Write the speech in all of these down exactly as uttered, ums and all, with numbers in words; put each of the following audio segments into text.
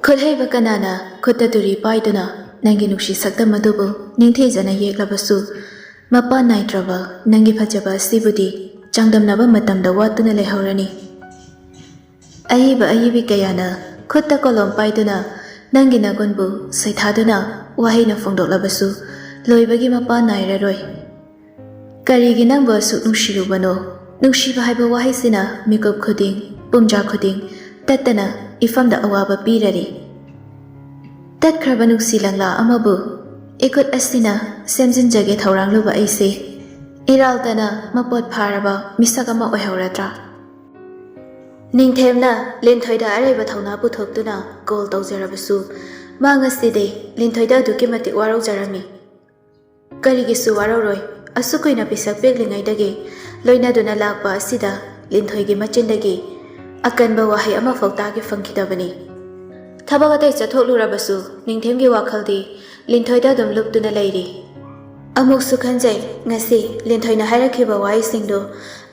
ꯈꯨꯠꯍꯩꯕ ꯀꯅꯥꯅ ꯈꯨꯠꯇ ꯇꯨꯔꯤ ꯄꯥꯏꯗꯨꯅ ꯅꯪꯒꯤ ꯅꯨꯡꯁꯤ ꯁꯛꯇꯝ ꯑꯗꯨꯕꯨ ꯅꯤꯡꯊꯤꯖꯅ ꯌꯦꯛꯂꯕꯁꯨ, ꯃꯄꯥꯟ ꯅꯥꯏꯗ꯭ꯔꯕ ꯅꯪꯒꯤ ꯐꯖꯕ ꯑꯁꯤꯕꯨꯗꯤ ꯆꯥꯡꯗꯝꯅꯕ ꯃꯇꯝꯗ ꯋꯥꯠꯇꯨꯅ ꯂꯩꯍꯧꯔꯅꯤ꯫ ꯑꯏꯕ ꯑꯏꯕꯤ ꯀꯌꯥꯅ ꯈꯨꯠꯇ ꯀꯣꯂꯣꯝ ꯄꯥꯏꯗꯨꯅ ꯅꯪꯒꯤ ꯅꯒꯨꯟꯕꯨ ꯁꯩꯊꯥꯗꯨꯅ ꯋꯥꯍꯩꯅ ꯐꯣꯡꯗꯣꯛꯂꯕꯁꯨ, ꯂꯣꯏꯕꯒꯤ ꯃꯄꯥꯟ ꯅꯥꯏꯔꯔꯣꯏ꯫ ꯀꯔꯤꯒꯤ ꯅꯪꯕꯨ ꯑꯁꯨꯛ ꯅꯨꯡꯁꯤꯔꯨꯕꯅꯣ? ꯅꯨꯡꯁꯤꯕ ꯍꯥꯏꯕ ꯋꯥꯍꯩꯁꯤꯅ ꯃꯤꯀꯨꯞ ꯈꯨꯗꯤꯡ, ꯄꯨꯡꯖꯥ ꯈꯨꯗꯤꯡ ꯇꯠꯇꯅ ꯏꯐꯝꯗ ꯑꯋꯥꯕ ꯄꯤꯔꯔꯤ꯫ ꯇꯠꯈ꯭ꯔꯕ ꯅꯨꯡꯁꯤ ꯂꯪꯂꯥ ꯑꯃꯕꯨ ꯏꯈꯨꯠ ꯑꯁꯤꯅ ꯁꯦꯝꯖꯤꯟꯖꯒꯦ ꯊꯧꯔꯥꯡꯂꯨꯕ ꯑꯩꯁꯦ, ꯏꯔꯥꯜꯇꯅ ꯃꯄꯣꯠ ꯐꯥꯔꯕ ꯃꯤꯁꯛ ꯑꯃ ꯑꯣꯏꯍꯧꯔꯗ꯭ꯔꯥ? ꯅꯤꯡꯊꯦꯝꯅ ꯂꯤꯟꯊꯣꯏꯗ ꯑꯔꯩꯕ ꯊꯧꯅꯥ ꯄꯨꯊꯣꯛꯇꯨꯅ ꯀꯣꯜ ꯇꯧꯖꯔꯕꯁꯨ, ꯃꯥ ꯉꯁꯤꯗꯤ ꯂꯤꯟꯊꯣꯏꯗ ꯑꯗꯨꯛꯀꯤ ꯃꯇꯤꯛ ꯋꯥꯔꯧꯖꯔꯝꯃꯤ꯫ ꯀꯔꯤꯒꯤꯁꯨ ꯋꯥꯔꯧꯔꯣꯏ꯫ ꯑꯁꯨꯛ ꯀꯨꯏꯅ ꯄꯤꯁꯛ ꯄꯤꯛꯂꯤꯉꯩꯗꯒꯤ ꯂꯣꯏꯅꯗꯨꯅ ꯂꯥꯛꯄ ꯑꯁꯤꯗ ꯂꯤꯟꯊꯣꯏꯒꯤ ꯃꯆꯤꯟꯗꯒꯤ ꯑꯀꯟꯕ ꯋꯥꯍꯩ ꯑꯃꯐꯥꯎ ꯇꯥꯒꯦ ꯐꯪꯈꯤꯗꯕꯅꯤ꯫ ꯊꯕꯛ ꯑꯇꯩ ꯆꯠꯊꯣꯛꯂꯨꯔꯕꯁꯨ ꯅꯤꯡꯊꯦꯝꯒꯤ ꯋꯥꯈꯜꯗꯤ ꯂꯤꯟꯊꯣꯏꯗ ꯑꯗꯨꯝ ꯂꯨꯞꯇꯨꯅ ꯂꯩꯔꯤ꯫ ꯑꯃꯨꯛꯁꯨ ꯈꯟꯖꯩ, ꯉꯁꯤ ꯂꯤꯟꯊꯣꯏꯅ ꯍꯥꯏꯔꯛꯈꯤꯕ ꯋꯥꯍꯩꯁꯤꯡꯗꯨ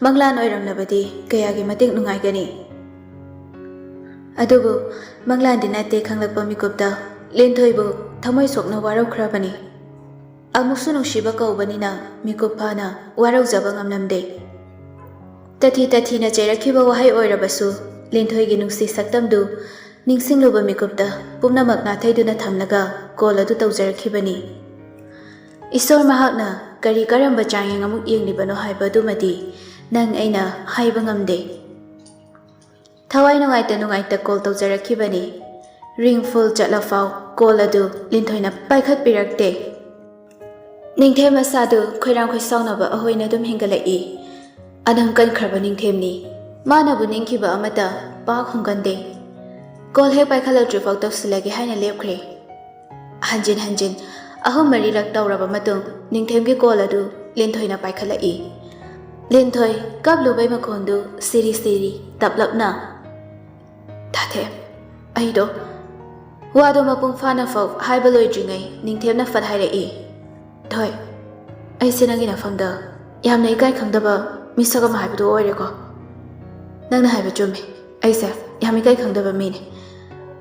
ꯃꯪꯂꯥꯟ ꯑꯣꯏꯔꯝꯂꯕꯗꯤ ꯀꯌꯥꯒꯤ ꯃꯇꯤꯛ ꯅꯨꯡꯉꯥꯏꯒꯅꯤ꯫ ꯑꯗꯨꯕꯨ ꯃꯪꯂꯥꯟꯗꯤ ꯅꯠꯇꯦ ꯈꯪꯂꯛꯄ ꯃꯤꯀꯨꯞꯇ ꯂꯤꯟꯊꯣꯏꯕꯨ ꯊꯃꯣꯏ ꯁꯣꯛꯅ ꯋꯥꯔꯧꯈ꯭ꯔꯕꯅꯤ꯫ ꯑꯃꯨꯛꯁꯨ ꯅꯨꯡꯁꯤꯕ ꯀꯧꯕꯅꯤꯅ ꯃꯤꯀꯨꯞ ꯐꯥꯅ ꯋꯥꯔꯧꯖꯕ ꯉꯝꯂꯝꯗꯦ꯫ ꯇꯊꯤ ꯇꯊꯤꯅ ꯆꯩꯔꯛꯈꯤꯕ ꯋꯥꯍꯩ ꯑꯣꯏꯔꯕꯁꯨ, ꯂꯤꯟꯊꯣꯏꯒꯤ ꯅꯨꯡꯁꯤ ꯁꯛꯇꯝꯗꯨ ꯅꯤꯡꯁꯤꯡꯂꯨꯕ ꯃꯤꯀꯨꯞꯇ ꯄꯨꯝꯅꯃꯛ ꯅꯥꯊꯩꯗꯨꯅ ꯊꯝꯂꯒ ꯀꯣꯜ ꯑꯗꯨ ꯇꯧꯖꯔꯛꯈꯤꯕꯅꯤ꯫ ꯏꯁꯣꯔ ꯃꯍꯥꯛꯅ ꯀꯔꯤ ꯀꯔꯝꯕ ꯆꯥꯡꯌꯦꯡ ꯑꯃꯨꯛ ꯌꯦꯡꯂꯤꯕꯅꯣ ꯍꯥꯏꯕ ꯑꯗꯨꯃꯗꯤ ꯅꯪ ꯑꯩꯅ ꯍꯥꯏꯕ ꯉꯝꯗꯦ꯫ ꯊꯋꯥꯏ ꯅꯨꯡꯉꯥꯏꯇ ꯅꯨꯡꯉꯥꯏꯇ ꯀꯣꯜ ꯇꯧꯖꯔꯛꯈꯤꯕꯅꯤ꯫ ꯔꯤꯡ ꯐꯨꯜ ꯆꯠꯂꯐꯥꯎ ꯀꯣꯜ ꯑꯗꯨ ꯂꯤꯟꯊꯣꯏꯅ ꯄꯥꯏꯈꯠꯄꯤꯔꯛꯇꯦ꯫ ꯅꯤꯡꯊꯦꯝ ꯃꯁꯥꯗꯨ ꯈꯣꯏꯔꯥꯡ ꯈꯣꯏꯁꯥꯎꯅꯕ ꯑꯍꯣꯏꯅ ꯑꯗꯨꯝ ꯍꯦꯟꯒꯠꯂꯛꯏ꯫ ꯑꯅꯝ ꯀꯟꯈ꯭ꯔꯕ ꯅꯤꯡꯊꯦꯝꯅꯤ꯫ ꯃꯥꯅꯕꯨ ꯅꯤꯡꯈꯤꯕ ꯑꯃꯠꯇ ꯄꯥꯛ ꯍꯣꯡꯒꯟꯗꯦ꯫ ꯀꯣꯜ ꯍꯦꯛ ꯄꯥꯏꯈꯠꯂꯛꯇ꯭ꯔꯤꯐꯥꯎ ꯇꯧꯁꯤꯜꯂꯒꯦ ꯍꯥꯏꯅ ꯂꯦꯞꯈ꯭ꯔꯦ꯫ ꯍꯟꯖꯤꯟ ꯍꯟꯖꯤꯟ ꯑꯍꯨꯝ ꯃꯔꯤꯔꯛ ꯇꯧꯔꯕ ꯃꯇꯨꯡ ꯅꯤꯡꯊꯦꯝꯒꯤ ꯀꯣꯜ ꯑꯗꯨ ꯂꯤꯟꯊꯣꯏꯅ ꯄꯥꯏꯈꯠꯂꯛꯏ꯫ ꯂꯤꯟꯊꯣꯏ ꯀꯞꯂꯨꯕꯩ ꯃꯈꯣꯟꯗꯨ ꯁꯤꯔꯤ ꯁꯤꯔꯤ ꯇꯞꯂꯞꯅ, "ꯊꯥꯊꯦꯝ, ꯑꯩꯗꯣ," ꯋꯥꯗꯣ ꯃꯄꯨꯡ ꯐꯥꯅ ꯐꯥꯎ ꯍꯥꯏꯕ ꯂꯣꯏꯗ꯭ꯔꯤꯉꯩ ꯅꯤꯡꯊꯦꯝꯅ ꯐꯠ ꯍꯥꯏꯔꯛꯏ, "ꯊꯣꯏ, ꯑꯩꯁꯦ ꯅꯪꯒꯤ ꯅꯐꯝꯗ ꯌꯥꯝꯅ ꯏꯀꯥꯏ ꯈꯪꯗꯕ ꯃꯤꯁꯛ ꯑꯃ ꯍꯥꯏꯕꯗꯨ ꯑꯣꯏꯔꯦꯀꯣ꯫ ꯅꯪꯅ ꯍꯥꯏꯕ ꯆꯨꯝꯃꯤ, ꯑꯩꯁꯦ ꯌꯥꯝ ꯏꯀꯥꯏ ꯈꯪꯗꯕ ꯃꯤꯅꯤ꯫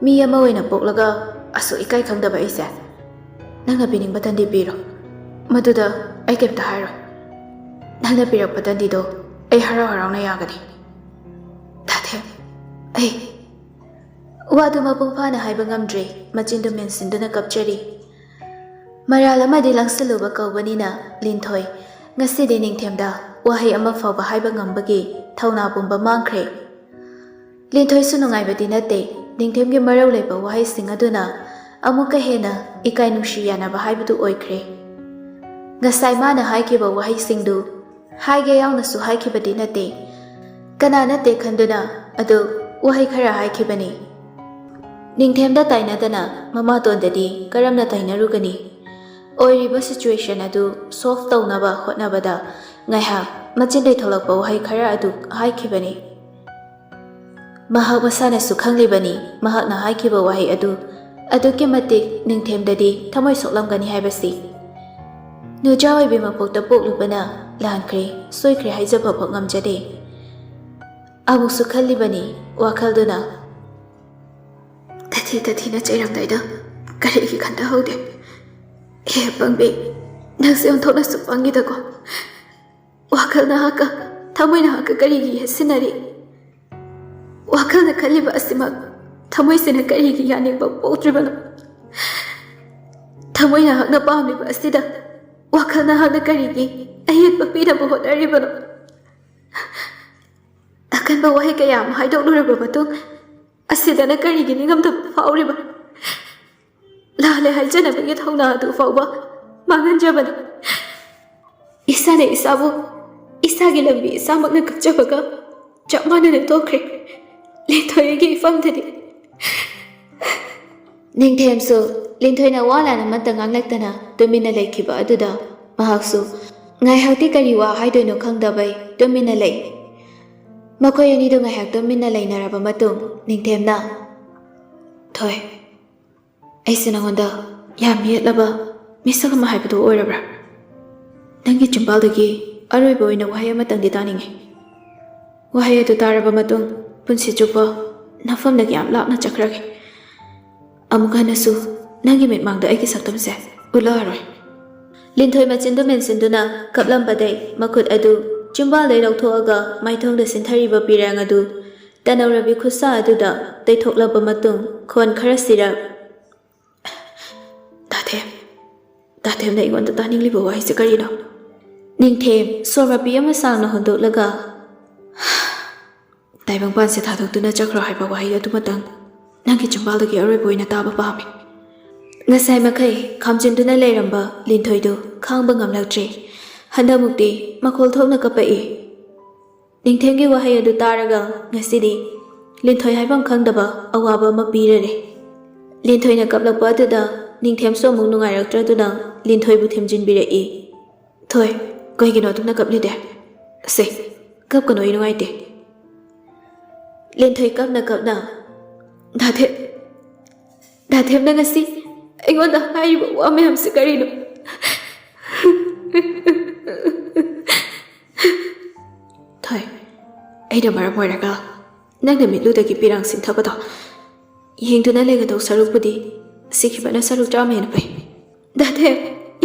ꯃꯤ ꯑꯃ ꯑꯣꯏꯅ ꯄꯣꯛꯂꯒ ꯑꯁꯨꯛ ꯏꯀꯥꯏ ꯈꯪꯗꯕ ꯑꯩꯁꯦ? ꯅꯪꯅ ꯄꯤꯅꯤꯡꯕ ꯇꯟꯗꯤ ꯄꯤꯔꯣ, ꯃꯗꯨꯗ ꯑꯩ ꯀꯩꯝꯇ ꯍꯥꯏꯔꯣꯏ꯫ ꯅꯪꯅ ꯄꯤꯔꯛꯄ ꯇꯟꯗꯤꯗꯣ ꯑꯩ ꯍꯔꯥꯎ ꯍꯔꯥꯎꯅ ꯌꯥꯒꯅꯤ꯫ ꯇꯥꯊꯦꯝ, ꯑꯩ ꯋꯥꯗꯨ ꯃꯄꯨꯡ ꯐꯥꯅ ꯍꯥꯏꯕ ꯉꯝꯗ꯭ꯔꯦ꯫ ꯃꯆꯤꯟꯗꯨ ꯃꯦꯟꯁꯤꯟꯗꯨꯅ ꯀꯞꯆꯔꯤ꯫ ꯃꯔꯥꯜ ꯑꯃꯗꯤ ꯂꯪꯁꯤꯜꯂꯨꯕ ꯀꯧꯕꯅꯤꯅ ꯂꯤꯟꯊꯣꯏ ꯉꯁꯤꯗꯤ ꯅꯤꯡꯊꯦꯝꯗ ꯋꯥꯍꯩ ꯑꯃ ꯐꯥꯎꯕ ꯍꯥꯏꯕ ꯉꯝꯕꯒꯤ ꯊꯧꯅꯥ ꯄꯨꯝꯕ ꯃꯥꯡꯈ꯭ꯔꯦ꯫ ꯂꯤꯟꯊꯣꯏꯁꯨ ꯅꯨꯡꯉꯥꯏꯕꯗꯤ ꯅꯠꯇꯦ꯫ ꯅꯤꯡꯊꯦꯝꯒꯤ ꯃꯔꯧ ꯂꯩꯕ ꯋꯥꯍꯩꯁꯤꯡ ꯑꯗꯨꯅ ꯑꯃꯨꯛꯀ ꯍꯦꯟꯅ ꯏꯀꯥꯏ ꯅꯨꯡꯁꯤ ꯌꯥꯅꯕ ꯍꯥꯏꯕꯗꯨ ꯑꯣꯏꯈ꯭ꯔꯦ꯫ ꯉꯁꯥꯏ ꯃꯥꯅ ꯍꯥꯏꯈꯤꯕ ꯋꯥꯍꯩꯁꯤꯡꯗꯨ ꯍꯥꯏꯒꯦ ꯌꯥꯎꯅꯁꯨ ꯍꯥꯏꯈꯤꯕꯗꯤ ꯅꯠꯇꯦ꯫ ꯀꯅꯥ ꯅꯠꯇꯦ ꯈꯟꯗꯨꯅ ꯑꯗꯨ ꯋꯥꯍꯩ ꯈꯔ ꯍꯥꯏꯈꯤꯕꯅꯤ꯫ ꯅꯤꯡꯊꯦꯝꯗ ꯇꯥꯏꯅꯗꯅ ꯃꯃꯥꯇꯣꯟꯗꯗꯤ ꯀꯔꯝꯅ ꯇꯥꯏꯅꯔꯨꯒꯅꯤ? ꯑꯣꯏꯔꯤꯕ situation ꯑꯗꯨ solve ꯇꯧꯅꯕ ꯍꯣꯠꯅꯕꯗ ꯉꯥꯏꯍꯥꯛ ꯃꯆꯤꯟꯗꯩ ꯊꯣꯛꯂꯛꯄ ꯋꯥꯍꯩ ꯈꯔ ꯑꯗꯨ ꯍꯥꯏꯈꯤꯕꯅꯤ꯫ ꯃꯍꯥꯛ ꯃꯁꯥꯅꯁꯨ ꯈꯪꯂꯤꯕꯅꯤ, ꯃꯍꯥꯛꯅ ꯍꯥꯏꯈꯤꯕ ꯋꯥꯍꯩ ꯑꯗꯨ ꯑꯗꯨꯛꯀꯤ ꯃꯇꯤꯛ ꯅꯤꯡꯊꯦꯝꯗꯗꯤ ꯊꯃꯣꯏ ꯁꯣꯛꯂꯝꯒꯅꯤ ꯍꯥꯏꯕꯁꯤ꯫ ꯅꯨꯆꯥ ꯑꯣꯏꯕꯤ ꯃꯄꯣꯛꯇ ꯄꯣꯛꯂꯨꯕꯅ ꯂꯥꯟꯈ꯭ꯔꯦ, ꯁꯣꯏꯈ꯭ꯔꯦ ꯍꯥꯏꯖꯕ ꯐꯥꯎ ꯉꯝꯖꯗꯦ꯫ ꯑꯃꯨꯛꯁꯨ ꯈꯜꯂꯤꯕꯅꯤ ꯋꯥꯈꯜꯗꯨꯅ, ꯇꯊꯤ ꯇꯊꯤꯅ ꯆꯩꯔꯝꯗꯥꯏꯗ ꯀꯔꯤꯒꯤ ꯈꯟꯊꯍꯧꯗꯦ? ꯑꯦ ꯄꯪꯕꯤ, ꯅꯪꯁꯦ ꯑꯣꯟꯊꯣꯛꯅꯁꯨ ꯄꯪꯉꯤꯗꯀꯣ꯫ ꯋꯥꯈꯜ ꯅꯍꯥꯛꯀ ꯊꯃꯣꯏ ꯅꯍꯥꯛꯀ ꯀꯔꯤꯒꯤ ꯌꯦꯠꯁꯤꯟꯅꯔꯤ? ꯋꯥꯈꯜꯅ ꯈꯜꯂꯤꯕ ꯑꯁꯤꯃꯛ ꯊꯃꯣꯏꯁꯤꯅ ꯀꯔꯤꯒꯤ ꯌꯥꯅꯤꯡꯕ ꯄꯣꯛꯇ꯭ꯔꯤꯕꯅꯣ? ꯊꯃꯣꯏ ꯅꯍꯥꯛꯅ ꯄꯥꯝꯂꯤꯕ ꯑꯁꯤꯗ ꯋꯥꯈꯜ ꯅꯍꯥꯛꯅ ꯀꯔꯤꯒꯤ ꯑꯌꯦꯠꯄ ꯄꯤꯅꯕ ꯍꯣꯠꯅꯔꯤꯕꯅꯣ? ꯑꯀꯟꯕ ꯋꯥꯍꯩ ꯀꯌꯥ ꯑꯃ ꯍꯥꯏꯗꯣꯛꯂꯨꯔꯕ ꯃꯇꯨꯡ ꯑꯁꯤꯗꯅ ꯀꯔꯤꯒꯤ ꯅꯤꯡꯉꯝꯗꯕ ꯐꯥꯎꯔꯤꯕ? ꯂꯥꯜꯂꯦ ꯍꯥꯏꯖꯅꯕꯒꯤ ꯊꯧꯅꯥ ꯑꯗꯨ ꯐꯥꯎꯕ ꯃꯥꯡꯍꯟꯖꯕꯅꯤ꯫ ꯏꯁꯥꯅ ꯏꯁꯥꯕꯨ ꯏꯁꯥꯒꯤ ꯂꯝꯕꯤ ꯏꯁꯥꯃꯛꯅ ꯀꯛꯆꯕꯒ ꯆꯞ ꯃꯥꯟꯅꯅ ꯇꯣꯛꯈ꯭ꯔꯦ꯫ ꯂꯤꯟꯊꯣꯏꯒꯤ ꯏꯐꯝꯗꯗꯤ ꯅꯤꯡꯊꯦꯝꯁꯨ ꯂꯤꯟꯊꯣꯏꯅ ꯋꯥ ꯂꯥꯟ ꯑꯃꯠꯇ ꯉꯥꯡꯂꯛꯇꯅ ꯇꯨꯃꯤꯟꯅ ꯂꯩꯈꯤꯕ ꯑꯗꯨꯗ ꯃꯍꯥꯛꯁꯨ ꯉꯥꯏꯍꯥꯛꯇꯤ ꯀꯔꯤ ꯋꯥ ꯍꯥꯏꯗꯣꯏꯅꯣ ꯈꯪꯗꯕꯩ ꯇꯨꯃꯤꯟꯅ ꯂꯩ꯫ ꯃꯈꯣꯏ ꯑꯅꯤꯗꯨ ꯉꯥꯏꯍꯥꯛ ꯇꯨꯃꯤꯟꯅ ꯂꯩꯅꯔꯕ ꯃꯇꯨꯡ ꯅꯤꯡꯊꯦꯝꯅ, "ꯊꯣꯏ, ꯑꯩꯁꯦ ꯅꯉꯣꯟꯗ ꯌꯥꯝ ꯌꯦꯠꯂꯕ ꯃꯤꯁꯛ ꯑꯃ ꯍꯥꯏꯕꯗꯨ ꯑꯣꯏꯔꯕ꯭ꯔꯥ? ꯅꯪꯒꯤ ꯆꯤꯝꯕꯥꯜꯗꯒꯤ ꯑꯔꯣꯏꯕ ꯑꯣꯏꯅ ꯋꯥꯍꯩ ꯑꯃꯇꯪꯗꯤ ꯇꯥꯅꯤꯡꯉꯤ꯫ ꯋꯥꯍꯩ ꯑꯗꯨ ꯇꯥꯔꯕ ꯃꯇꯨꯡ ꯄꯨꯟꯁꯤ ꯆꯨꯞꯄ ꯅꯐꯝꯗꯒꯤ ꯌꯥꯝ ꯂꯥꯞꯅ ꯆꯠꯈ꯭ꯔꯒꯦ꯫ ꯑꯃꯨꯛ ꯍꯟꯅꯁꯨ ꯅꯪꯒꯤ ꯃꯤꯠꯃꯥꯡꯗ ꯑꯩꯒꯤ ꯁꯛꯇꯝꯁꯦ ꯎꯠꯂꯛꯑꯔꯣꯏ꯫ ꯂꯤꯟꯊꯣꯏ ꯃꯆꯤꯟꯗꯨ ꯃꯦꯟꯁꯤꯟꯗꯨꯅ ꯀꯞꯂꯝꯕꯗꯩ ꯃꯈꯨꯠ ꯑꯗꯨ ꯆꯤꯝꯕꯥꯜꯗꯩ ꯂꯧꯊꯣꯛꯑꯒ ꯃꯥꯏꯊꯣꯡꯗ ꯁꯤꯟꯊꯔꯤꯕ ꯄꯤꯔꯥꯡ ꯑꯗꯨ ꯇꯅꯧꯔꯕꯤ ꯈꯨꯠꯁꯥ ꯑꯗꯨꯗ ꯇꯩꯊꯣꯛꯂꯕ ꯃꯇꯨꯡ ꯈꯣꯟ ꯈꯔ ꯁꯤꯔꯞ, "ꯗꯥꯊꯦꯝ, ꯗꯥꯊꯦꯝꯅ ꯑꯩꯉꯣꯟꯗ ꯇꯥꯅꯤꯡꯂꯤꯕ ꯋꯥꯍꯩꯁꯦ ꯀꯔꯤꯅꯣ?" ꯅꯤꯡꯊꯦꯝ ꯁꯣꯔ ꯃꯄꯤ ꯑꯃ ꯁꯥꯡꯅ ꯍꯣꯟꯗꯣꯛꯂꯒ, "ꯇꯥꯏꯕꯪꯄꯥꯟꯁꯦ ꯊꯥꯗꯣꯛꯇꯨꯅ ꯆꯠꯈ꯭ꯔꯣ ꯍꯥꯏꯕ ꯋꯥꯍꯩ ꯑꯗꯨꯃꯇꯪ ꯅꯪꯒꯤ ꯆꯤꯝꯕꯥꯜꯗꯒꯤ ꯑꯔꯣꯏꯕ ꯑꯣꯏꯅ ꯇꯥꯕ ꯄꯥꯝꯃꯤ꯫" ꯉꯁꯥꯏ ꯃꯈꯩ ꯈꯥꯝꯖꯤꯟꯗꯨꯅ ꯂꯩꯔꯝꯕ ꯂꯤꯟꯊꯣꯏꯗꯨ ꯈꯥꯡꯕ ꯉꯝꯂꯛꯇ꯭ꯔꯦ꯫ ꯍꯟꯗꯛꯃꯨꯛꯇꯤ ꯃꯈꯣꯜ ꯊꯣꯛꯅ ꯀꯞꯄꯛꯏ꯫ ꯅꯤꯡꯊꯦꯝꯒꯤ ꯋꯥꯍꯩ ꯑꯗꯨ ꯇꯥꯔꯒ ꯉꯁꯤꯗꯤ ꯂꯤꯟꯊꯣꯏ ꯍꯥꯏꯐꯝ ꯈꯪꯗꯕ ꯑꯋꯥꯕ ꯑꯃ ꯄꯤꯔꯔꯦ꯫ ꯂꯤꯟꯊꯣꯏꯅ ꯀꯞꯂꯛꯄ ꯑꯗꯨꯗ ꯅꯤꯡꯊꯦꯝꯁꯨ ꯑꯃꯨꯛ ꯅꯨꯡꯉꯥꯏꯔꯛꯇ꯭ꯔꯗꯨꯅ ꯂꯤꯟꯊꯣꯏꯕꯨ ꯊꯦꯝꯖꯤꯟꯕꯤꯔꯛꯏ꯫ "ꯊꯣꯏ, ꯀꯩꯒꯤꯅꯣ ꯑꯗꯨꯝꯅ ꯀꯞꯂꯤꯗꯦ? ꯁꯦ, ꯀꯞꯀꯅꯣ, ꯑꯩ ꯅꯨꯡꯉꯥꯏꯇꯦ꯫" ꯂꯤꯟꯊꯣꯏ ꯀꯞꯅ ꯀꯞꯅ, "ꯗꯥꯊꯦꯝ, ꯗꯥꯊꯦꯝꯅ ꯉꯁꯤ ꯑꯩꯉꯣꯟꯗ ꯍꯥꯏꯔꯤꯕ ꯋꯥ ꯃꯌꯥꯝꯁꯤ ꯀꯔꯤꯅꯣ?" "ꯊꯣꯏ, ꯑꯩꯅ ꯃꯔꯝ ꯑꯣꯏꯔꯒ ꯅꯪꯅ ꯃꯤꯠꯂꯨꯗꯒꯤ ꯄꯤꯔꯥꯡ ꯁꯤꯟꯊꯕꯗꯣ ꯌꯦꯡꯗꯨꯅ ꯂꯩꯒꯗꯧ ꯁꯔꯨꯛꯄꯨꯗꯤ ꯁꯤꯈꯤꯕꯅ ꯁꯔꯨꯛ ꯆꯥꯝꯃ ꯍꯦꯟꯅ ꯐꯩ꯫" "ꯗꯥꯊꯦꯝ,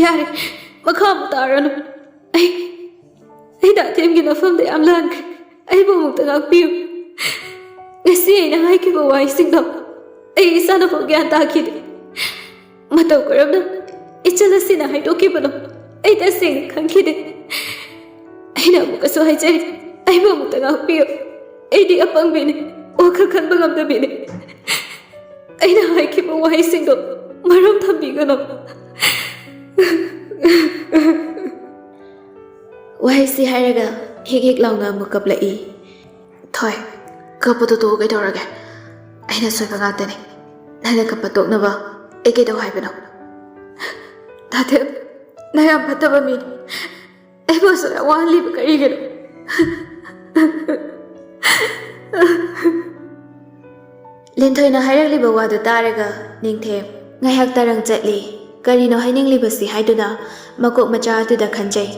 ꯌꯥꯔꯦ, ꯃꯈꯥ ꯑꯃꯨꯛ ꯇꯥꯔꯅꯨ꯫ ꯑꯩ, ꯑꯩ ꯗꯥꯊꯦꯝꯒꯤ ꯅꯐꯝꯗ ꯌꯥꯝ ꯂꯥꯟꯈ꯭ꯔꯦ꯫ ꯑꯩꯕꯨ ꯑꯃꯨꯛꯇ ꯉꯥꯛꯄꯤꯌꯨ꯫ ꯉꯁꯤ ꯑꯩꯅ ꯍꯥꯏꯈꯤꯕ ꯋꯥꯍꯩꯁꯤꯡꯗꯣ ꯑꯩ ꯏꯁꯥꯅ ꯐꯥꯎ ꯒ꯭ꯌꯥꯟ ꯇꯥꯈꯤꯗꯦ꯫ ꯃꯇꯧ ꯀꯔꯝꯅ ꯏꯆꯜ ꯑꯁꯤꯅ ꯍꯥꯏꯗꯣꯛꯈꯤꯕꯅꯣ ꯑꯩ ꯇꯁꯦꯡꯅ ꯈꯪꯈꯤꯗꯦ꯫ ꯑꯩꯅ ꯑꯃꯨꯛꯀꯁꯨ ꯍꯥꯏꯖꯔꯤ, ꯑꯩꯕꯨ ꯑꯃꯨꯛꯇ ꯉꯥꯛꯄꯤꯌꯨ꯫ ꯑꯩꯗꯤ ꯑꯄꯪꯕꯤꯅꯤ, ꯋꯥꯈꯜ ꯈꯟꯕ ꯉꯝꯗꯕꯤꯅꯤ꯫ ꯑꯩꯅ ꯍꯥꯏꯈꯤꯕ ꯋꯥꯍꯩꯁꯤꯡꯗꯣ ꯃꯔꯝ ꯊꯝꯕꯤꯒꯅꯨ꯫" ꯋꯥꯍꯩꯁꯤ ꯍꯥꯏꯔꯒ ꯍꯤꯛ ꯍꯤꯛ ꯂꯥꯎꯅ ꯑꯃꯨꯛ ꯀꯞꯂꯛꯏ꯫ "ꯊꯣꯏ, ꯀꯞꯄꯗꯣ ꯇꯣꯛꯑꯣ, ꯀꯩꯗꯧꯔꯒꯦ? ꯑꯩꯅ ꯁꯣꯏꯕ ꯉꯥꯛꯇꯅꯤ꯫ ꯅꯪꯅ ꯀꯞꯄ ꯇꯣꯛꯅꯕ ꯑꯩ ꯀꯩꯗꯧ ꯍꯥꯏꯕꯅꯣ?" "ꯗꯥꯊꯦꯝ, ꯅꯪ ꯌꯥꯝ ꯐꯠꯇꯕ ꯃꯤꯅꯤ꯫ ꯑꯩꯕꯨ ꯑꯁꯨꯛ ꯌꯥꯝ ꯋꯥꯍꯜꯂꯤꯕ ꯀꯔꯤꯒꯤꯅꯣ?" ꯂꯤꯟꯊꯣꯏꯅ ꯍꯥꯏꯔꯛꯂꯤꯕ ꯋꯥꯗꯨ ꯇꯥꯔꯒ ꯅꯤꯡꯊꯦꯝ ꯉꯥꯏꯍꯥꯛ ꯇꯔꯪ ꯆꯠꯂꯤ꯫ ꯀꯔꯤꯅꯣ ꯍꯥꯏꯅꯤꯡꯂꯤꯕꯁꯤ ꯍꯥꯏꯗꯨꯅ ꯃꯀꯣꯛ ꯃꯆꯥ ꯑꯗꯨꯗ ꯈꯟꯖꯩ꯫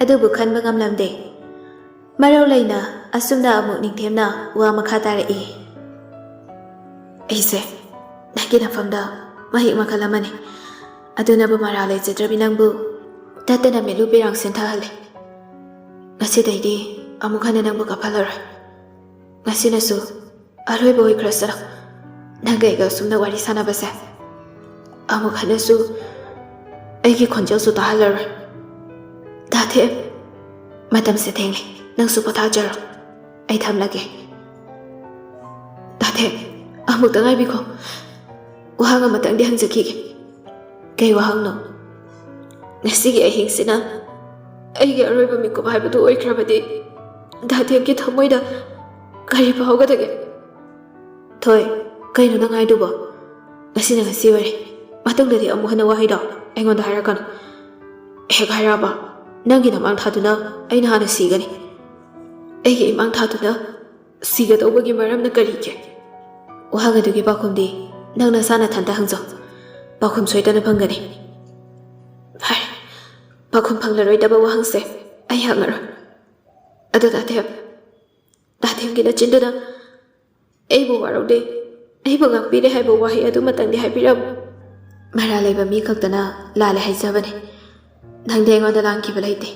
ꯑꯗꯨꯕꯨ ꯈꯟꯕ ꯉꯝꯂꯝꯗꯦ꯫ ꯃꯔꯧ ꯂꯩꯅ ꯑꯁꯨꯝꯅ ꯑꯃꯨꯛ ꯅꯤꯡꯊꯦꯝꯅ ꯋꯥ ꯃꯈꯥ ꯇꯥꯔꯛꯏ꯫ "ꯑꯩꯁꯦ ꯅꯪꯒꯤ ꯅꯐꯝꯗ ꯃꯍꯤꯛ ꯃꯈꯜ ꯑꯃꯅꯤ꯫ ꯑꯗꯨꯅꯕꯨ ꯃꯔꯥꯜ ꯂꯩꯖꯗ꯭ꯔꯕꯤ ꯅꯪꯕꯨ ꯇꯠꯇꯅ ꯃꯤꯠꯂꯨ ꯄꯤꯔꯥꯡ ꯁꯤꯟꯊꯍꯜꯂꯤ꯫ ꯉꯁꯤꯗꯩꯗꯤ ꯑꯃꯨꯛ ꯍꯟꯅ ꯅꯪꯕꯨ ꯀꯞꯍꯜꯂꯔꯣꯏ꯫ ꯉꯁꯤꯅꯁꯨ ꯑꯔꯣꯏꯕ ꯑꯣꯏꯈ꯭ꯔꯁꯤꯔ꯫ ꯅꯪꯒ ꯑꯩꯒ ꯑꯁꯨꯝꯅ ꯋꯥꯔꯤ ꯁꯥꯟꯅꯕꯁꯦ꯫ ꯑꯃꯨꯛ ꯍꯟꯅꯁꯨ ꯑꯩꯒꯤ ꯈꯣꯟꯖꯦꯜꯁꯨ ꯇꯥꯍꯜꯂꯔꯣꯏ꯫ ꯗꯥꯊꯦꯝ, ꯃꯇꯝꯁꯦ ꯊꯦꯡꯂꯦ꯫ ꯅꯪꯁꯨ ꯄꯣꯊꯥꯖꯔꯣ꯫ ꯑꯩ ꯊꯝꯂꯒꯦ꯫ ꯗꯥꯊꯦꯝ, ꯑꯃꯨꯛꯇ ꯉꯥꯏꯕꯤꯈꯣ꯫ ꯋꯥꯍꯪ ꯑꯃꯇꯪꯗꯤ ꯍꯪꯖꯈꯤꯒꯦ꯫ ꯀꯩ ꯋꯥꯍꯪꯅꯣ? ꯉꯁꯤꯒꯤ ꯑꯍꯤꯡꯁꯤꯅ ꯑꯩꯒꯤ ꯑꯔꯣꯏꯕ ꯃꯤꯀꯨꯞ ꯍꯥꯏꯕꯗꯨ ꯑꯣꯏꯈ꯭ꯔꯕꯗꯤ ꯗꯥꯊꯦꯝꯒꯤ ꯊꯃꯣꯏꯗ ꯀꯔꯤ ꯐꯥꯎꯒꯗꯒꯦ? ꯊꯣꯏ, ꯀꯩꯅꯣ ꯅꯪ ꯍꯥꯏꯗꯨꯕꯣ? ꯉꯁꯤꯅ ꯉꯁꯤ ꯑꯣꯏꯔꯦ꯫ ꯃꯇꯨꯡꯗꯗꯤ ꯑꯃꯨꯛ ꯍꯟꯅ ꯋꯥꯍꯩꯗꯣ ꯑꯩꯉꯣꯟꯗ ꯍꯥꯏꯔꯛꯀꯅꯨ꯫ ꯍꯦꯛ ꯍꯥꯏꯔꯛꯑꯕ, ꯅꯪꯒꯤ ꯅꯃꯥꯡ ꯊꯥꯗꯨꯅ ꯑꯩꯅ ꯍꯥꯟꯅ ꯁꯤꯒꯅꯤ꯫ ꯑꯩꯒꯤ ꯏꯃꯥꯡ ꯊꯥꯗꯨꯅ ꯁꯤꯒꯗꯧꯕꯒꯤ ꯃꯔꯝꯅ ꯀꯔꯤꯒꯤ? ꯋꯥꯍꯪ ꯑꯗꯨꯒꯤ ꯄꯥꯎꯈꯨꯝꯗꯤ ꯅꯪ ꯅꯁꯥ ꯅꯊꯟꯇ ꯍꯪꯖꯧ꯫ ꯄꯥꯎꯈꯨꯝ ꯁꯣꯏꯗꯅ ꯐꯪꯒꯅꯤ꯫ ꯐꯔꯦ, ꯄꯥꯎꯈꯨꯝ ꯐꯪꯂꯔꯣꯏꯗꯕ ꯋꯥꯍꯪꯁꯦ ꯑꯩ ꯍꯪꯉꯔꯣꯏ꯫ ꯑꯗꯣ ꯗꯥꯊꯦꯝ, ꯗꯥꯊꯦꯝꯒꯤ ꯅꯆꯤꯟꯗꯨꯅ "ꯑꯩꯕꯨ ꯋꯥꯔꯧꯗꯦ, ꯑꯩꯕꯨ ꯉꯥꯛꯄꯤꯔꯦ" ꯍꯥꯏꯕ ꯋꯥꯍꯩ ꯑꯗꯨꯃꯇꯪꯗꯤ ꯍꯥꯏꯕꯤꯔꯝꯃꯨ꯫ ꯃꯔꯥꯜ ꯂꯩꯕ ꯃꯤ ꯈꯛꯇꯅ ꯂꯥꯜꯂꯦ ꯍꯥꯏꯖꯕꯅꯤ꯫ ꯅꯪꯗꯤ ꯑꯩꯉꯣꯟꯗ ꯂꯥꯟꯈꯤꯕ ꯂꯩꯇꯦ꯫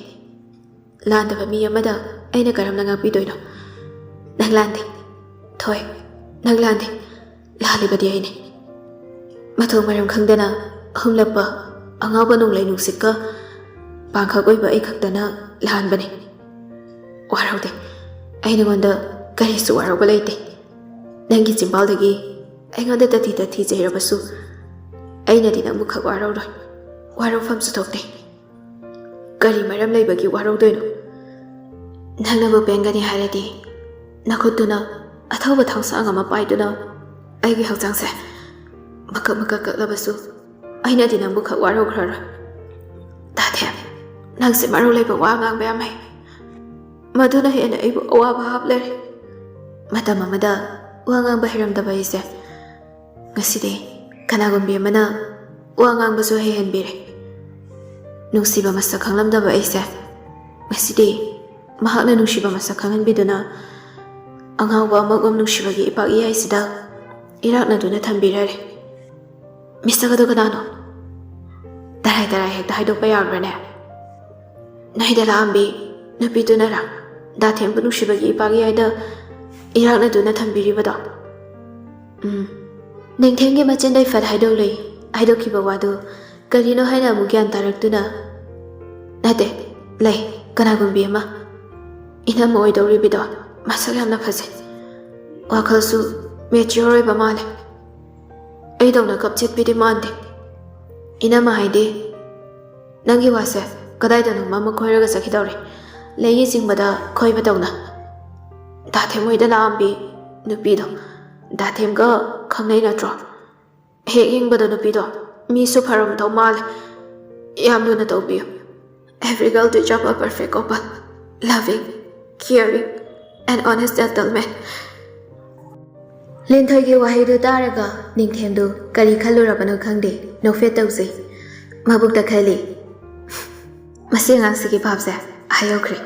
ꯂꯥꯟꯗꯕ ꯃꯤ ꯑꯃꯗ ꯑꯩꯅ ꯀꯔꯝꯅ ꯉꯥꯛꯄꯤꯗꯣꯏꯅꯣ? ꯅꯪ ꯂꯥꯟꯗꯦ꯫ ꯊꯣꯏ, ꯅꯪ ꯂꯥꯟꯗꯦ꯫ ꯂꯥꯜꯂꯤꯕꯗꯤ ꯑꯩꯅꯤ꯫ ꯃꯊꯣꯡ ꯃꯔꯝ ꯈꯪꯗꯅ ꯑꯍꯨꯝꯂꯛꯄ ꯑꯉꯥꯎꯕ ꯅꯣꯡꯂꯩ ꯅꯨꯡꯁꯤꯠꯀ ꯄꯥꯡꯈꯛ ꯑꯣꯏꯕ ꯑꯩ ꯈꯛꯇꯅ ꯂꯥꯟꯕꯅꯤ꯫ ꯋꯥꯔꯧꯗꯦ꯫ ꯑꯩ ꯅꯉꯣꯟꯗ ꯀꯔꯤꯁꯨ ꯋꯥꯔꯧꯕ ꯂꯩꯇꯦ꯫ ꯅꯪꯒꯤ ꯆꯤꯝꯕꯥꯜꯗꯒꯤ ꯑꯩꯉꯣꯟꯗ ꯇꯊꯤ ꯇꯊꯤ ꯆꯩꯔꯕꯁꯨ ꯑꯩꯅꯗꯤ ꯅꯪꯕꯨ ꯈꯛ ꯋꯥꯔꯧꯔꯣꯏ꯫ ꯋꯥꯔꯧꯐꯝꯁꯨ ꯊꯣꯛꯇꯦ꯫ ꯀꯔꯤ ꯃꯔꯝ ꯂꯩꯕꯒꯤ ꯋꯥꯔꯧꯗꯣꯏꯅꯣ? ꯅꯪꯅꯕꯨ ꯄꯦꯟꯒꯅꯤ ꯍꯥꯏꯔꯗꯤ ꯅꯈꯨꯠꯇꯨꯅ ꯑꯊꯧꯕ ꯊꯥꯡꯁꯥꯡ ꯑꯃ ꯄꯥꯏꯗꯨꯅ ꯑꯩꯒꯤ ꯍꯛꯆꯥꯡꯁꯦ ꯃꯀꯛ ꯃꯀꯛ ꯀꯛꯂꯕꯁꯨ ꯑꯩꯅꯗꯤ ꯅꯪꯕꯨ ꯈꯛ ꯋꯥꯔꯧꯈ꯭ꯔꯔꯣꯏ꯫ ꯗꯥꯊꯦꯝ, ꯅꯪꯁꯦ ꯃꯔꯧ ꯂꯩꯕ ꯋꯥ ꯉꯥꯡꯕ ꯌꯥꯝ ꯍꯩ꯫ ꯃꯗꯨꯅ ꯍꯦꯟꯅ ꯑꯩꯕꯨ ꯑꯋꯥꯕ ꯍꯥꯞꯂꯔꯦ꯫ ꯃꯇꯝ ꯑꯃꯗ ꯋꯥ ꯉꯥꯡꯕ ꯍꯩꯔꯝꯗꯕ ꯑꯩꯁꯦ ꯉꯁꯤꯗꯤ ꯀꯅꯥꯒꯨꯝꯕꯤ ꯑꯃꯅ ꯋꯥ ꯉꯥꯡꯕꯁꯨ ꯍꯩꯍꯟꯕꯤꯔꯦ꯫ ꯅꯨꯡꯁꯤꯕ ꯃꯁꯛ ꯈꯪꯂꯝꯗꯕ ꯑꯩꯁꯦ ꯉꯁꯤꯗꯤ ꯃꯍꯥꯛꯅ ꯅꯨꯡꯁꯤꯕ ꯃꯁꯛ ꯈꯪꯍꯟꯕꯤꯗꯨꯅ ꯑꯉꯥꯎꯕ ꯑꯃꯒꯨꯝ ꯅꯨꯡꯁꯤꯕꯒꯤ ꯏꯄꯥꯛ ꯏꯌꯥꯏꯁꯤꯗ ꯏꯔꯥꯛꯅꯗꯨꯅ ꯊꯝꯕꯤꯔꯔꯦ꯫ ꯃꯤꯁꯛ ꯑꯗꯨ ꯀꯅꯥꯅꯣ? ꯇꯔꯥꯏ ꯇꯔꯥꯏ ꯍꯦꯛꯇ ꯍꯥꯏꯗꯣꯛꯄ ꯌꯥꯕ꯭ꯔꯥꯅꯦ? ꯅꯣꯏꯗ ꯂꯥꯛꯑꯝꯕꯤ ꯅꯨꯄꯤꯗꯨꯅꯔꯥ ꯗꯥꯊꯦꯝꯕꯨ ꯅꯨꯡꯁꯤꯕꯒꯤ ꯏꯄꯥꯒꯤ ꯌꯥꯏꯗ ꯏꯔꯥꯛꯅꯗꯨꯅ ꯊꯝꯕꯤꯔꯤꯕꯗꯣ? ꯎꯝ, ꯅꯤꯡꯊꯦꯝꯒꯤ ꯃꯆꯤꯟꯗꯩ ꯐꯠ ꯍꯥꯏꯗꯣꯛꯂꯨꯏ꯫ ꯍꯥꯏꯗꯣꯛꯈꯤꯕ ꯋꯥꯗꯨ ꯀꯔꯤꯅꯣ ꯍꯥꯏꯅ ꯑꯃꯨꯛ ꯒ꯭ꯌꯥꯟ ꯇꯥꯔꯛꯇꯨꯅ, ꯅꯠꯇꯦ, ꯂꯩ, ꯀꯅꯥꯒꯨꯝꯕꯤ ꯑꯃ, ꯏꯅꯝꯃ ꯑꯣꯏꯗꯧꯔꯤꯕꯤꯗꯣ꯫ ꯃꯁꯛ ꯌꯥꯝꯅ ꯐꯖꯩ, ꯋꯥꯈꯜꯁꯨ ꯃꯦꯆꯤꯌꯣꯔ ꯑꯣꯏꯕ ꯃꯥꯜꯂꯦ꯫ ꯑꯩꯗꯧꯅ ꯀꯞ ꯆꯠꯄꯤꯗꯤ ꯃꯥꯟꯗꯦ꯫ ꯏꯅꯝꯃ ꯍꯥꯏꯗꯤ? ꯅꯪꯒꯤ ꯋꯥꯁꯦ ꯀꯗꯥꯏꯗꯅꯣꯃ ꯑꯃ ꯈꯣꯏꯔꯒ ꯆꯠꯈꯤꯗꯧꯔꯦ꯫ ꯂꯩꯒꯤ ꯆꯤꯡꯕꯗ ꯈꯣꯏꯕꯗꯧꯅ꯫ ꯗꯥꯊꯦꯝ ꯍꯣꯏꯗ ꯂꯥꯛꯑꯝꯕꯤ ꯅꯨꯄꯤꯗꯣ ꯗꯥꯊꯦꯝꯒ ꯈꯪꯅꯩ ꯅꯠꯇ꯭ꯔꯣ? ꯍꯦꯛ ꯌꯦꯡꯕꯗ ꯅꯨꯄꯤꯗꯣ ꯃꯤꯁꯨ ꯐꯔꯝꯗꯧ ꯃꯥꯜꯂꯦ꯫ ꯌꯥꯝ ꯂꯨꯅ ꯇꯧꯕꯤꯌꯨ꯫ Every girl deserve a perfect couple, loving, caring and honest gentleman. ꯂꯤꯟꯊꯣꯏꯒꯤ ꯋꯥꯍꯩꯗꯨ ꯇꯥꯔꯒ ꯅꯤꯡꯊꯦꯝꯗꯨ ꯀꯔꯤ ꯈꯜꯂꯨꯔꯕꯅꯣ ꯈꯪꯗꯦ, ꯅꯣꯛꯐꯦꯠ ꯇꯧꯖꯩ꯫ ꯃꯕꯨꯛꯇ ꯈꯜꯂꯤ, "ꯃꯁꯤ ꯑꯉꯥꯡꯁꯤꯒꯤ ꯚꯥꯞꯁꯦ ꯑꯥ ꯌꯧꯈ꯭ꯔꯦ꯫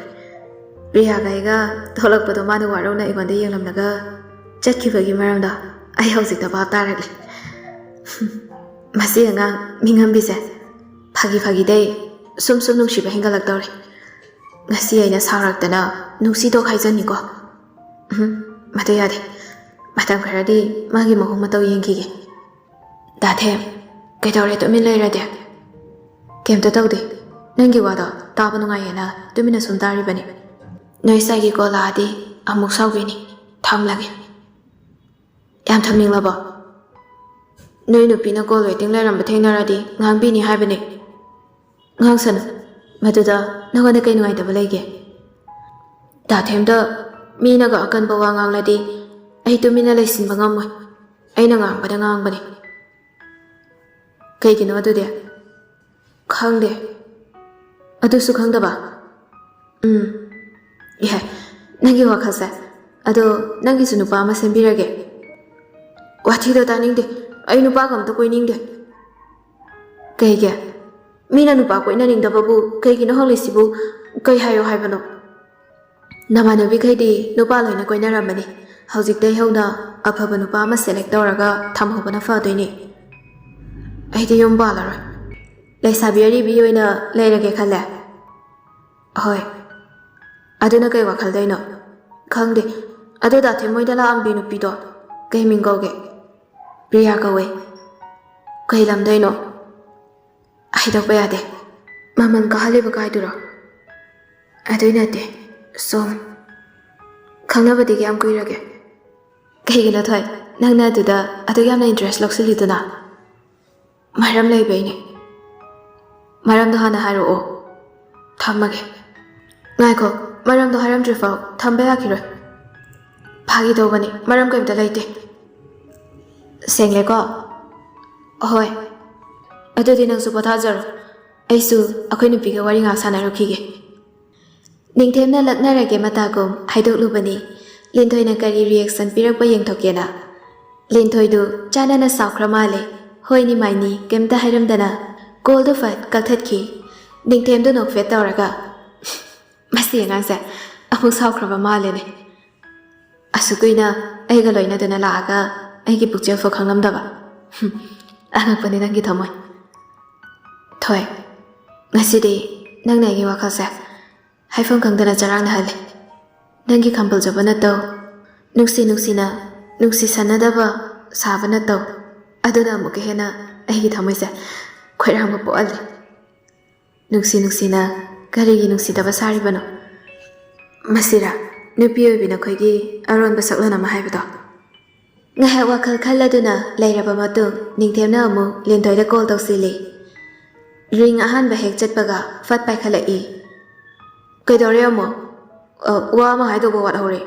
ꯄ꯭ꯔꯤꯌꯥꯒ ꯑꯩꯒ ꯊꯣꯛꯂꯛꯄꯗꯣ ꯃꯥꯅ ꯋꯥꯔꯧꯅ ꯑꯩꯉꯣꯟꯗ ꯌꯦꯡꯂꯝꯂꯒ ꯆꯠꯈꯤꯕꯒꯤ ꯃꯔꯝꯗꯣ ꯑꯩ ꯍꯧꯖꯤꯛꯇ ꯚꯥꯞ ꯇꯥꯔꯛꯂꯦ꯫ ꯃꯁꯤ ꯑꯉꯥꯡ ꯃꯤꯉꯝꯕꯤꯁꯦ ꯐꯥꯒꯤ ꯐꯥꯒꯤꯗꯩ ꯁꯨꯝ ꯁꯨꯝ ꯅꯨꯡꯁꯤꯕ ꯍꯦꯟꯒꯠꯂꯛꯇꯧꯔꯦ꯫ ꯉꯁꯤ ꯑꯩꯅ ꯁꯥꯎꯔꯛꯇꯅ ꯅꯨꯡꯁꯤꯗꯣꯛ ꯍꯥꯏꯖꯅꯤꯀꯣ꯫ ꯎꯝ, ꯃꯗꯨ ꯌꯥꯗꯦ꯫ ꯃꯇꯝ ꯈꯔꯗꯤ ꯃꯥꯒꯤ ꯃꯑꯣꯡ ꯃꯇꯧ ꯌꯦꯡꯈꯤꯒꯦ꯫" "ꯗꯥꯊꯦꯝ, ꯀꯩꯗꯧꯔꯦ ꯇꯨꯃꯤꯟ ꯂꯩꯔꯗꯤ?" "ꯀꯩꯝꯇ ꯇꯧꯗꯦ꯫ ꯅꯪꯒꯤ ꯋꯥꯗꯣ ꯇꯥꯕ ꯅꯨꯡꯉꯥꯏꯌꯦꯅ ꯇꯨꯃꯤꯟꯅ ꯁꯨꯝ ꯇꯥꯔꯤꯕꯅꯤ꯫ ꯅꯣꯏ ꯁꯥꯏꯒꯤ ꯀꯣꯜ ꯂꯥꯛꯑꯗꯤ ꯑꯃꯨꯛ ꯁꯥꯎꯒꯦꯅꯤ꯫ ꯊꯝꯂꯒꯦ꯫" "ꯌꯥꯝ ꯊꯝꯅꯤꯡꯂꯕꯣ? ꯅꯣꯏ ꯅꯨꯄꯤꯅ ꯀꯣꯜ ꯋꯦꯇꯤꯡ ꯂꯩꯔꯝꯕ ꯊꯦꯡꯅꯔꯗꯤ ꯉꯥꯡꯕꯤꯅꯤ ꯍꯥꯏꯕꯅꯤ꯫" "ꯉꯥꯡꯁꯅꯨ꯫ ꯃꯗꯨꯗ ꯅꯉꯣꯟꯗ ꯀꯩ ꯅꯨꯡꯉꯥꯏꯇꯕ ꯂꯩꯒꯦ? ꯗꯥꯊꯦꯝꯗ ꯃꯤꯅꯒ ꯑꯀꯟꯕ ꯋꯥ ꯉꯥꯡꯂꯗꯤ ꯑꯩ ꯇꯨꯃꯤꯟꯅ ꯂꯩꯁꯤꯟꯕ ꯉꯝꯃꯣꯏ꯫ ꯑꯩꯅ ꯉꯥꯡꯕꯗ ꯉꯥꯡꯕꯅꯤ꯫" "ꯀꯩꯒꯤꯅꯣ ꯑꯗꯨꯗꯤ?" "ꯈꯪꯗꯦ꯫" "ꯑꯗꯨꯁꯨ ꯈꯪꯗꯕ?" "ꯎꯝ꯫ ꯏꯍꯦ, ꯅꯪꯒꯤ ꯋꯥꯈꯜꯁꯦ꯫ ꯑꯗꯣ ꯅꯪꯒꯤꯁꯨ ꯅꯨꯄꯥ ꯑꯃ ꯁꯦꯝꯕꯤꯔꯒꯦ꯫" "ꯋꯥꯊꯤꯗꯣ ꯇꯥꯅꯤꯡꯗꯦ꯫ ꯑꯩ ꯅꯨꯄꯥꯒ ꯑꯝꯇ ꯀꯣꯏꯅꯤꯡꯗꯦ꯫" "ꯀꯩꯒꯤ? ꯃꯤꯅ ꯅꯨꯄꯥ ꯀꯣꯏꯅꯅꯤꯡꯗꯕꯕꯨ ꯀꯩꯒꯤꯅꯣ ꯍꯪꯂꯤꯁꯤꯕꯨ? ꯀꯩ ꯍꯥꯏꯌꯣ ꯍꯥꯏꯕꯅꯣ? ꯅꯃꯥꯟꯅꯕꯤꯈꯩꯗꯤ ꯅꯨꯄꯥ ꯂꯣꯏꯅ ꯀꯣꯏꯅꯔꯝꯃꯅꯤ꯫ ꯍꯧꯖꯤꯛꯇꯩ ꯍꯧꯅ ꯑꯐꯕ ꯅꯨꯄꯥ ꯑꯃ select ꯇꯧꯔꯒ ꯊꯝꯍꯧꯕꯅ ꯐꯗꯣꯏꯅꯦ꯫ ꯑꯩꯗꯤ ꯌꯨꯝ ꯄꯥꯜꯂꯔꯣꯏ꯫ ꯂꯩꯁꯥꯕꯤ ꯑꯔꯤꯕꯤ ꯑꯣꯏꯅ ꯂꯩꯔꯒꯦ ꯈꯜꯂꯦ꯫ ꯍꯣꯏ꯫ ꯑꯗꯨꯅ ꯀꯩ ꯋꯥꯈꯜꯗꯩꯅꯣ? ꯈꯪꯗꯦ꯫ ꯑꯗꯣ ꯗꯥ ꯊꯦꯝ ꯃꯣꯏꯗ ꯂꯥꯛꯑꯝꯕꯤ ꯅꯨꯄꯤꯗꯣ ꯀꯩ ꯃꯤꯡ ꯀꯧꯒꯦ? ꯄ꯭ꯔꯤꯌꯥ ꯀꯧꯋꯦ꯫ ꯀꯩ ꯂꯝꯗꯩꯅꯣ? ꯍꯥꯏꯗꯣꯛꯄ ꯌꯥꯗꯦ꯫ ꯃꯃꯜ ꯀꯥꯍꯜꯂꯤꯕ ꯀꯥꯏꯗꯨꯔꯣ? ꯑꯗꯨꯏ ꯅꯠꯇꯦ꯫ ꯁꯨꯝ ꯈꯪꯅꯕꯗꯤ ꯀꯌꯥꯝ ꯀꯨꯏꯔꯒꯦ? ꯀꯩꯒꯤꯅꯣ ꯊꯣꯏ, ꯅꯪꯅ ꯑꯗꯨꯗ ꯑꯗꯨꯛ ꯌꯥꯝꯅ interest ꯂꯧꯁꯤꯜꯂꯤꯗꯨꯅ? ꯃꯔꯝ ꯂꯩꯕꯩꯅꯦ꯫ ꯃꯔꯝꯗꯣ ꯍꯥꯟꯅ ꯍꯥꯏꯔꯛꯑꯣ꯫ ꯊꯝꯃꯒꯦ꯫ ꯉꯥꯏꯈꯣ, ꯃꯔꯝꯗꯣ ꯍꯥꯏꯔꯝꯗ꯭ꯔꯤꯐꯥꯎ ꯊꯝꯕ ꯌꯥꯈꯤꯔꯣꯏ꯫ ꯐꯥꯒꯤ ꯇꯧꯕꯅꯤ, ꯃꯔꯝ ꯀꯔꯤꯝꯇ ꯂꯩꯇꯦ꯫ ꯁꯦꯡꯂꯦꯀꯣ? ꯍꯣꯏ꯫ ꯑꯗꯨꯗꯤ ꯅꯪꯁꯨ ꯄꯣꯊꯥꯖꯔꯣ꯫ ꯑꯩꯁꯨ ꯑꯩꯈꯣꯏ ꯅꯨꯄꯤꯒ ꯋꯥꯔꯤ ꯉꯥꯏꯍꯥꯛ ꯁꯥꯟꯅꯔꯨꯈꯤꯒꯦ꯫ ꯅꯤꯡꯊꯦꯝꯅ ꯂꯛꯅꯔꯒꯦ ꯃꯇꯥꯒꯨꯝ ꯍꯥꯏꯗꯣꯛꯂꯨꯕꯅꯤ꯫ ꯂꯤꯟꯊꯣꯏꯅ ꯀꯔꯤ reaction ꯄꯤꯔꯛꯄ ꯌꯦꯡꯊꯣꯛꯀꯦꯅ꯫ ꯂꯤꯟꯊꯣꯏꯗꯨ ꯆꯥꯟꯅꯅ ꯁꯥꯎꯈ꯭ꯔ ꯃꯥꯜꯂꯦ꯫ ꯍꯣꯏꯅꯤ ꯃꯥꯏꯅꯤ ꯀꯩꯝꯇ ꯍꯥꯏꯔꯝꯗꯅ call ꯗꯨ ꯐꯠ ꯀꯛꯊꯠꯈꯤ꯫ ꯅꯤꯡꯊꯦꯝꯗꯨ ꯅꯣꯛꯐꯦꯠ ꯇꯧꯔꯒ, "ꯃꯁꯤ ꯑꯉꯥꯡꯁꯦ ꯑꯃꯨꯛ ꯁꯥꯎꯈ꯭ꯔꯕ ꯃꯥꯜꯂꯦꯅꯦ꯫ ꯑꯁꯨꯛ ꯀꯨꯏꯅ ꯑꯩꯒ ꯂꯣꯏꯅꯗꯨꯅ ꯂꯥꯛꯑꯒ ꯑꯩꯒꯤ ꯄꯨꯛꯆꯦꯜ ꯐꯥꯎ ꯈꯪꯂꯝꯗꯕ꯫ ꯍꯨꯝ, ꯑꯉꯛꯄꯅꯤ ꯅꯪꯒꯤ ꯊꯃꯣꯏ꯫ ꯊꯣꯏ, ꯉꯁꯤꯗꯤ ꯅꯪꯅ ꯑꯩꯒꯤ ꯋꯥꯈꯜꯁꯦ ꯍꯥꯏꯐꯝ ꯈꯪꯗꯅ ꯆꯔꯥꯡꯅꯍꯜꯂꯦ꯫ ꯅꯪꯒꯤ ꯈꯝꯕꯜꯖꯕ ꯅꯇꯧ, ꯅꯨꯡꯁꯤ ꯅꯨꯡꯁꯤꯅ ꯅꯨꯡꯁꯤꯁꯟꯅꯗꯕ ꯁꯥꯕ ꯅꯇꯧ, ꯑꯗꯨꯅ ꯑꯃꯨꯛꯀ ꯍꯦꯟꯅ ꯑꯩꯒꯤ ꯊꯃꯣꯏꯁꯦ ꯈꯣꯏꯔꯥꯡꯕ ꯄꯣꯛꯍꯜꯂꯦ꯫ ꯅꯨꯡꯁꯤ ꯅꯨꯡꯁꯤꯅ ꯀꯔꯤꯒꯤ ꯅꯨꯡꯁꯤꯗꯕ ꯁꯥꯔꯤꯕꯅꯣ? ꯃꯁꯤꯔꯥ ꯅꯨꯄꯤ ꯑꯣꯏꯕꯤ ꯅꯈꯣꯏꯒꯤ ꯑꯔꯣꯟꯕ ꯁꯛꯂꯣꯟ ꯑꯃ ꯍꯥꯏꯕꯗꯣ?" ꯉꯥꯏꯍꯥꯛ ꯋꯥꯈꯜ ꯈꯜꯂꯗꯨꯅ ꯂꯩꯔꯕ ꯃꯇꯨꯡ ꯅꯤꯡꯊꯦꯝꯅ ꯑꯃꯨꯛ ꯂꯤꯟꯊꯣꯏꯗ call ꯇꯧꯁꯤꯜꯂꯤ꯫ Ring ꯑꯍꯥꯟꯕ ꯍꯦꯛ ꯆꯠꯄꯒ ꯐꯠ ꯄꯥꯏꯈꯠꯂꯛꯏ꯫ "ꯀꯩꯗꯧꯔꯦ ꯑꯃꯨꯛ? ꯑ, ꯋꯥ ꯑꯃ ꯍꯥꯏꯗꯧꯕ ꯋꯥꯠꯍꯧꯔꯦ꯫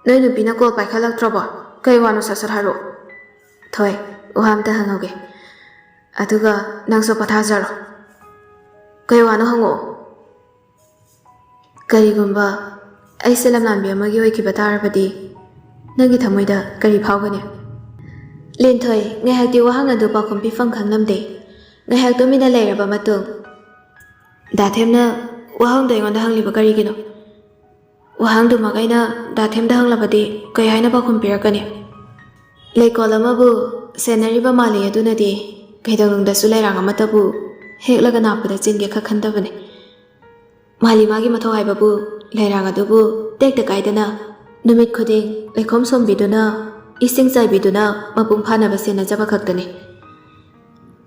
ꯅꯣꯏ ꯅꯨꯄꯤꯅ call ꯄꯥꯏꯈꯠꯂꯛꯇ꯭ꯔꯕꯣ? ꯀꯩ ꯋꯥꯅꯣ ꯁꯠ ꯁꯠ ꯍꯥꯏꯔꯛꯑꯣ꯫ ꯊꯣꯏ, ꯋꯥ ꯑꯝꯇ ꯍꯪꯍꯧꯒꯦ꯫ ꯑꯗꯨꯒ ꯅꯪꯁꯨ ꯄꯣꯊꯥꯖꯔꯣ꯫ ꯀꯩ ꯋꯥꯅꯣ ꯍꯪꯉꯛꯑꯣ꯫ ꯀꯔꯤꯒꯨꯝꯕ ꯑꯩꯁꯦ ꯂꯝꯂꯥꯟꯕꯤ ꯑꯃꯒꯤ ꯑꯣꯏꯈꯤꯕ ꯇꯥꯔꯕꯗꯤ ꯅꯪꯒꯤ ꯊꯃꯣꯏꯗ ꯀꯔꯤ ꯐꯥꯎꯒꯅꯤ?" ꯂꯤꯟꯊꯣꯏ, ꯉꯥꯏꯍꯥꯛꯇꯤ ꯋꯥꯍꯪ ꯑꯗꯨ ꯄꯥꯎꯈꯨꯝ ꯄꯤꯐꯝ ꯈꯪꯂꯝꯗꯦ꯫ ꯉꯥꯏꯍꯥꯛ ꯇꯨꯃꯤꯟꯅ ꯂꯩꯔꯕ ꯃꯇꯨꯡ, "ꯗꯥ ꯊꯦꯝꯅ ꯋꯥꯍꯪꯗꯣ ꯑꯩꯉꯣꯟꯗ ꯍꯪꯂꯤꯕ ꯀꯔꯤꯒꯤꯅꯣ?" ꯋꯥꯍꯪꯗꯨꯃꯛ ꯑꯩꯅ ꯗꯥ ꯊꯦꯝꯗ ꯍꯪꯂꯕꯗꯤ ꯀꯩ ꯍꯥꯏꯅ ꯄꯥꯎꯈꯨꯝ ꯄꯤꯔꯛꯀꯅꯤ? ꯂꯩꯀꯣꯜ ꯑꯃꯕꯨ ꯁꯦꯟꯅꯔꯤꯕ ꯃꯥꯂꯤ ꯑꯗꯨꯅꯗꯤ ꯀꯩꯗꯧꯅꯨꯡꯗꯁꯨ ꯂꯩꯔꯥꯡ ꯑꯃꯠꯇꯕꯨ ꯍꯦꯛꯂꯒ ꯅꯥꯞꯄꯗ ꯆꯤꯟꯒꯦ ꯈꯛ ꯈꯟꯗꯕꯅꯤ꯫ ꯃꯥꯂꯤ ꯃꯥꯒꯤ ꯃꯊꯧ ꯍꯥꯏꯕꯕꯨ ꯂꯩꯔꯥꯡ ꯑꯗꯨꯕꯨ ꯇꯦꯛꯇ ꯀꯥꯏꯗꯅ ꯅꯨꯃꯤꯠ ꯈꯨꯗꯤꯡ ꯂꯩꯈꯣꯝ ꯁꯣꯝꯕꯤꯗꯨꯅ, ꯏꯁꯤꯡ ꯆꯥꯏꯕꯤꯗꯨꯅ ꯃꯄꯨꯡ ꯐꯥꯅꯕ ꯁꯦꯟꯅꯖꯕ ꯈꯛꯇꯅꯤ꯫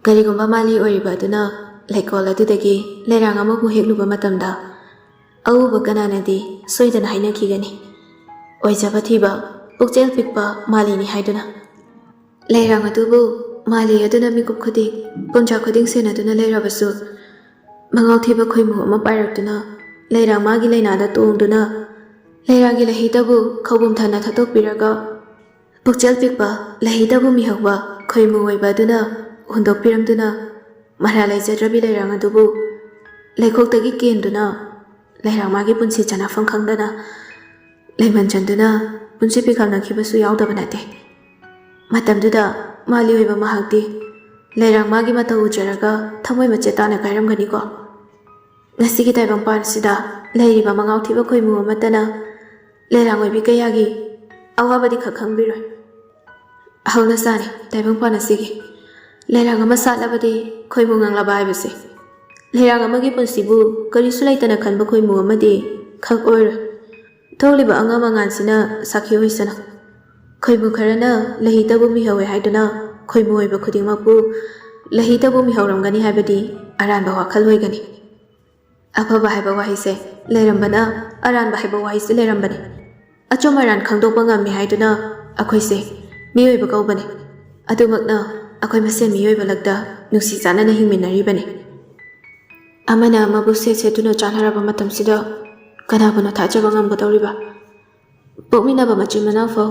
ꯀꯔꯤꯒꯨꯝꯕ ꯃꯥꯂꯤ ꯑꯣꯏꯔꯤꯕ ꯑꯗꯨꯅ ꯂꯩꯀꯣꯜ ꯑꯗꯨꯗꯒꯤ ꯂꯩꯔꯥꯡ ꯑꯃꯕꯨ ꯍꯦꯛꯂꯨꯕ ꯃꯇꯝꯗ, ꯑꯎꯕ ꯀꯅꯥꯅꯗꯤ ꯁꯣꯏꯗꯅ ꯍꯥꯏꯅꯈꯤꯒꯅꯤ, "ꯑꯣꯏꯖꯕ ꯊꯤꯕ, ꯄꯨꯛꯆꯦꯜ ꯄꯤꯛꯄ ꯃꯥꯂꯤꯅꯤ" ꯍꯥꯏꯗꯨꯅ꯫ ꯂꯩꯔꯥꯡ ꯑꯗꯨꯕꯨ ꯃꯥꯂꯤ ꯑꯗꯨꯅ ꯃꯤꯀꯨꯞ ꯈꯨꯗꯤꯡ, ꯄꯨꯡꯖꯥ ꯈꯨꯗꯤꯡ ꯁꯦꯟꯅꯗꯨꯅ ꯂꯩꯔꯕꯁꯨ, ꯃꯉꯥꯎ ꯊꯤꯕ ꯈꯣꯏꯃꯨ ꯑꯃ ꯄꯥꯏꯔꯛꯇꯨꯅ ꯂꯩꯔꯥꯡ ꯃꯥꯒꯤ ꯂꯩꯅꯥꯗ ꯇꯣꯡꯗꯨꯅ ꯂꯩꯔꯥꯡꯒꯤ ꯂꯩꯍꯩꯇꯕꯨ ꯈꯧꯕꯨꯝ ꯊꯟꯅ ꯊꯠꯇꯣꯛꯄꯤꯔꯒ, ꯄꯨꯛꯆꯦꯜ ꯄꯤꯛꯄ ꯂꯩꯍꯩꯇꯕꯨ ꯃꯤꯍꯧꯕ ꯈꯣꯏꯃꯨ ꯑꯣꯏꯕ ꯑꯗꯨꯅ ꯍꯨꯟꯗꯣꯛꯄꯤꯔꯝꯗꯨꯅ, ꯃꯔꯥ ꯂꯩꯖꯗ꯭ꯔꯕꯤ ꯂꯩꯔꯥꯡ ꯑꯗꯨꯕꯨ ꯂꯩꯈꯣꯛꯇꯒꯤ ꯀꯦꯟꯗꯨꯅ ꯂꯩꯔꯥꯡ ꯃꯥꯒꯤ ꯄꯨꯟꯁꯤ ꯆꯅꯐꯝ ꯈꯪꯗꯅ ꯂꯩꯃꯟ ꯆꯟꯗꯨꯅ ꯄꯨꯟꯁꯤ ꯄꯤꯈꯝꯅꯈꯤꯕꯁꯨ ꯌꯥꯎꯗꯕ ꯅꯠꯇꯦ꯫ ꯃꯇꯝꯗꯨꯗ ꯃꯥꯂꯤ ꯑꯣꯏꯕ ꯃꯍꯥꯛꯇꯤ ꯂꯩꯔꯥꯡ ꯃꯥꯒꯤ ꯃꯇꯧ ꯎꯖꯔꯒ ꯊꯃꯣꯏ ꯃꯆꯦꯠ ꯇꯥꯅ ꯀꯥꯏꯔꯝꯒꯅꯤꯀꯣ꯫ ꯉꯁꯤꯒꯤ ꯇꯥꯏꯕꯪꯄꯥꯟ ꯑꯁꯤꯗ ꯂꯩꯔꯤꯕ ꯃꯉꯥꯎ ꯊꯤꯕ ꯈꯣꯏꯃꯨ ꯑꯃꯠꯇꯅ ꯂꯩꯔꯥꯡ ꯑꯣꯏꯕꯤ ꯀꯌꯥꯒꯤ ꯑꯋꯥꯕꯗꯤ ꯈꯛ ꯈꯪꯕꯤꯔꯣꯏ꯫ ꯍꯧꯅ ꯁꯥꯅꯤ ꯇꯥꯏꯕꯪꯄꯥꯟ ꯑꯁꯤꯒꯤ꯫ ꯂꯩꯔꯥꯡ ꯑꯃ ꯁꯥꯠꯂꯕꯗꯤ ꯈꯣꯏꯃꯨ ꯉꯥꯡꯂꯕ ꯍꯥꯏꯕꯁꯦ꯫ ꯂꯩꯔꯥꯡ ꯑꯃꯒꯤ ꯄꯨꯟꯁꯤꯕꯨ ꯀꯔꯤꯁꯨ ꯂꯩꯇꯅ ꯈꯟꯕ ꯈꯣꯏꯃꯨ ꯑꯃꯗꯤ ꯈꯛ ꯑꯣꯏꯔꯣꯏ꯫ ꯊꯣꯛꯂꯤꯕ ꯑꯉꯥꯡ ꯃꯉꯥꯜꯁꯤꯅ ꯁꯥꯈꯤ ꯑꯣꯏꯁꯅꯨ꯫ ꯈꯣꯏꯃꯨ ꯈꯔꯅ ꯂꯩꯍꯩꯇꯕꯨ ꯃꯤꯍꯧꯋꯦ ꯍꯥꯏꯗꯨꯅ ꯈꯣꯏꯃꯨ ꯑꯣꯏꯕ ꯈꯨꯗꯤꯡꯃꯛꯄꯨ ꯂꯩꯍꯩꯇꯕꯨ ꯃꯤꯍꯧꯔꯝꯒꯅꯤ ꯍꯥꯏꯕꯗꯤ ꯑꯔꯥꯟꯕ ꯋꯥꯈꯜ ꯑꯣꯏꯒꯅꯤ꯫ ꯑꯐꯕ ꯍꯥꯏꯕ ꯋꯥꯍꯩꯁꯦ ꯂꯩꯔꯝꯕꯅ ꯑꯔꯥꯟꯕ ꯍꯥꯏꯕ ꯋꯥꯍꯩꯁꯦ ꯂꯩꯔꯝꯕꯅꯤ꯫ ꯑꯆꯨꯝ ꯑꯔꯥꯟ ꯈꯪꯗꯣꯛꯄ ꯉꯝꯃꯤ ꯍꯥꯏꯗꯨꯅ ꯑꯩꯈꯣꯏꯁꯦ ꯃꯤꯑꯣꯏꯕ ꯀꯧꯕꯅꯤ꯫ ꯑꯗꯨꯃꯛꯅ ꯑꯩꯈꯣꯏ ꯃꯁꯦꯟ ꯃꯤꯑꯣꯏꯕ ꯂꯛꯇ ꯅꯨꯡꯁꯤ ꯆꯥꯟꯅꯅ ꯍꯤꯡꯃꯤꯟꯅꯔꯤꯕꯅꯤ꯫ ꯑꯃꯅ ꯑꯃꯕꯨ ꯁꯦꯠ ꯁꯦꯠꯇꯨꯅ ꯆꯥꯟꯅꯔꯕ ꯃꯇꯝꯁꯤꯗ ꯀꯅꯥꯕꯨꯅ ꯊꯥꯖꯕ ꯉꯝꯒꯗꯧꯔꯤꯕ? ꯄꯣꯛꯃꯤꯟꯅꯕ ꯃꯆꯤꯟ ꯃꯅꯥꯎ ꯐꯥꯎ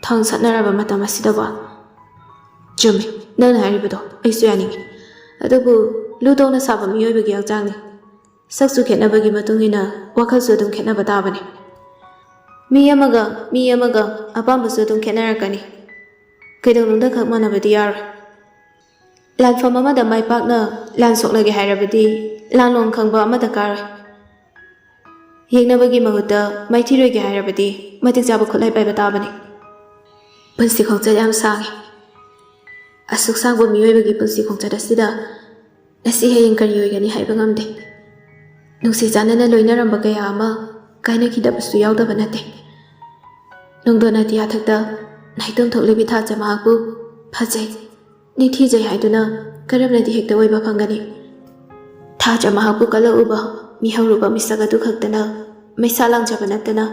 ꯊꯥꯡ ꯁꯠꯅꯔꯕ ꯃꯇꯝ ꯑꯁꯤꯗꯕꯣ? ꯆꯨꯝꯃꯤ, ꯅꯪꯅ ꯍꯥꯏꯔꯤꯕꯗꯣ ꯑꯩꯁꯨ ꯌꯥꯅꯤꯡꯉꯤ꯫ ꯑꯗꯨꯕꯨ ꯂꯨ ꯇꯧꯅ ꯁꯥꯕ ꯃꯤꯑꯣꯏꯕꯒꯤ ꯍꯛꯆꯥꯡꯅꯤ꯫ ꯁꯛꯁꯨ ꯈꯦꯠꯅꯕꯒꯤ ꯃꯇꯨꯡ ꯏꯟꯅ ꯋꯥꯈꯜꯁꯨ ꯑꯗꯨꯝ ꯈꯦꯠꯅꯕ ꯇꯥꯕꯅꯤ꯫ ꯃꯤ ꯑꯃꯒ ꯃꯤ ꯑꯃꯒ ꯑꯄꯥꯝꯕꯁꯨ ꯑꯗꯨꯝ ꯈꯦꯠꯅꯔꯛꯀꯅꯤ꯫ ꯀꯩꯗꯧꯅꯨꯡꯗ ꯈꯛ ꯃꯥꯟꯅꯕꯗꯤ ꯌꯥꯔꯣꯏ꯫ ꯂꯥꯟꯐꯝ ꯑꯃꯗ ꯃꯥꯏ ꯄꯥꯛꯅ ꯂꯥꯟ ꯁꯣꯛꯅꯒꯦ ꯍꯥꯏꯔꯕꯗꯤ ꯂꯥꯟꯂꯣꯡ ꯈꯪꯕ ꯑꯃ ꯗꯔꯀꯥꯔ ꯑꯣꯏ꯫ ꯌꯦꯛꯅꯕꯒꯤ ꯃꯍꯨꯠꯇ ꯃꯥꯏꯊꯤꯔꯣꯏꯒꯦ ꯍꯥꯏꯔꯕꯗꯤ ꯃꯇꯤꯛ ꯆꯥꯕ ꯈꯨꯠꯂꯥꯏ ꯄꯥꯏꯕ ꯇꯥꯕꯅꯤ꯫ ꯄꯨꯟꯁꯤ ꯈꯣꯡꯆꯠ ꯌꯥꯝ ꯁꯥꯡꯉꯤ꯫ ꯑꯁꯨꯛ ꯁꯥꯡꯕ ꯃꯤꯑꯣꯏꯕꯒꯤ ꯄꯨꯟꯁꯤ ꯈꯣꯡꯆꯠ ꯑꯁꯤꯗ ꯉꯁꯤ ꯍꯌꯦꯡ ꯀꯔꯤ ꯑꯣꯏꯒꯅꯤ ꯍꯥꯏꯕ ꯉꯝꯗꯦ꯫ ꯅꯨꯡꯁꯤ ꯆꯥꯟꯅꯅ ꯂꯣꯏꯅꯔꯝꯕ ꯀꯌꯥ ꯑꯃ ꯀꯥꯏꯅꯈꯤꯗꯕꯁꯨ ꯌꯥꯎꯗꯕ ꯅꯠꯇꯦ꯫ ꯅꯣꯡꯗꯣꯟ ꯑꯇꯤꯌꯥ ꯊꯛꯇ ꯅꯥꯏꯇꯣꯝ ꯊꯣꯛꯂꯤꯕꯤ ꯊꯥꯖ ꯃꯍꯥꯛꯄꯨ ꯐꯖꯩ, ꯅꯤꯡꯊꯤꯖꯩ ꯍꯥꯏꯗꯨꯅ ꯀꯔꯝꯅꯗꯤ ꯍꯦꯛꯇ ꯑꯣꯏꯕ ꯐꯪꯒꯅꯤ? ꯊꯥꯖ ꯃꯍꯥꯛꯄꯨ ꯀꯜꯂꯛꯎꯕ ꯃꯤꯍꯧꯔꯨꯕ ꯃꯤꯁꯛ ꯑꯗꯨ ꯈꯛꯇꯅ ꯃꯩꯁꯥ ꯂꯥꯡꯖꯕ ꯅꯠꯇꯅ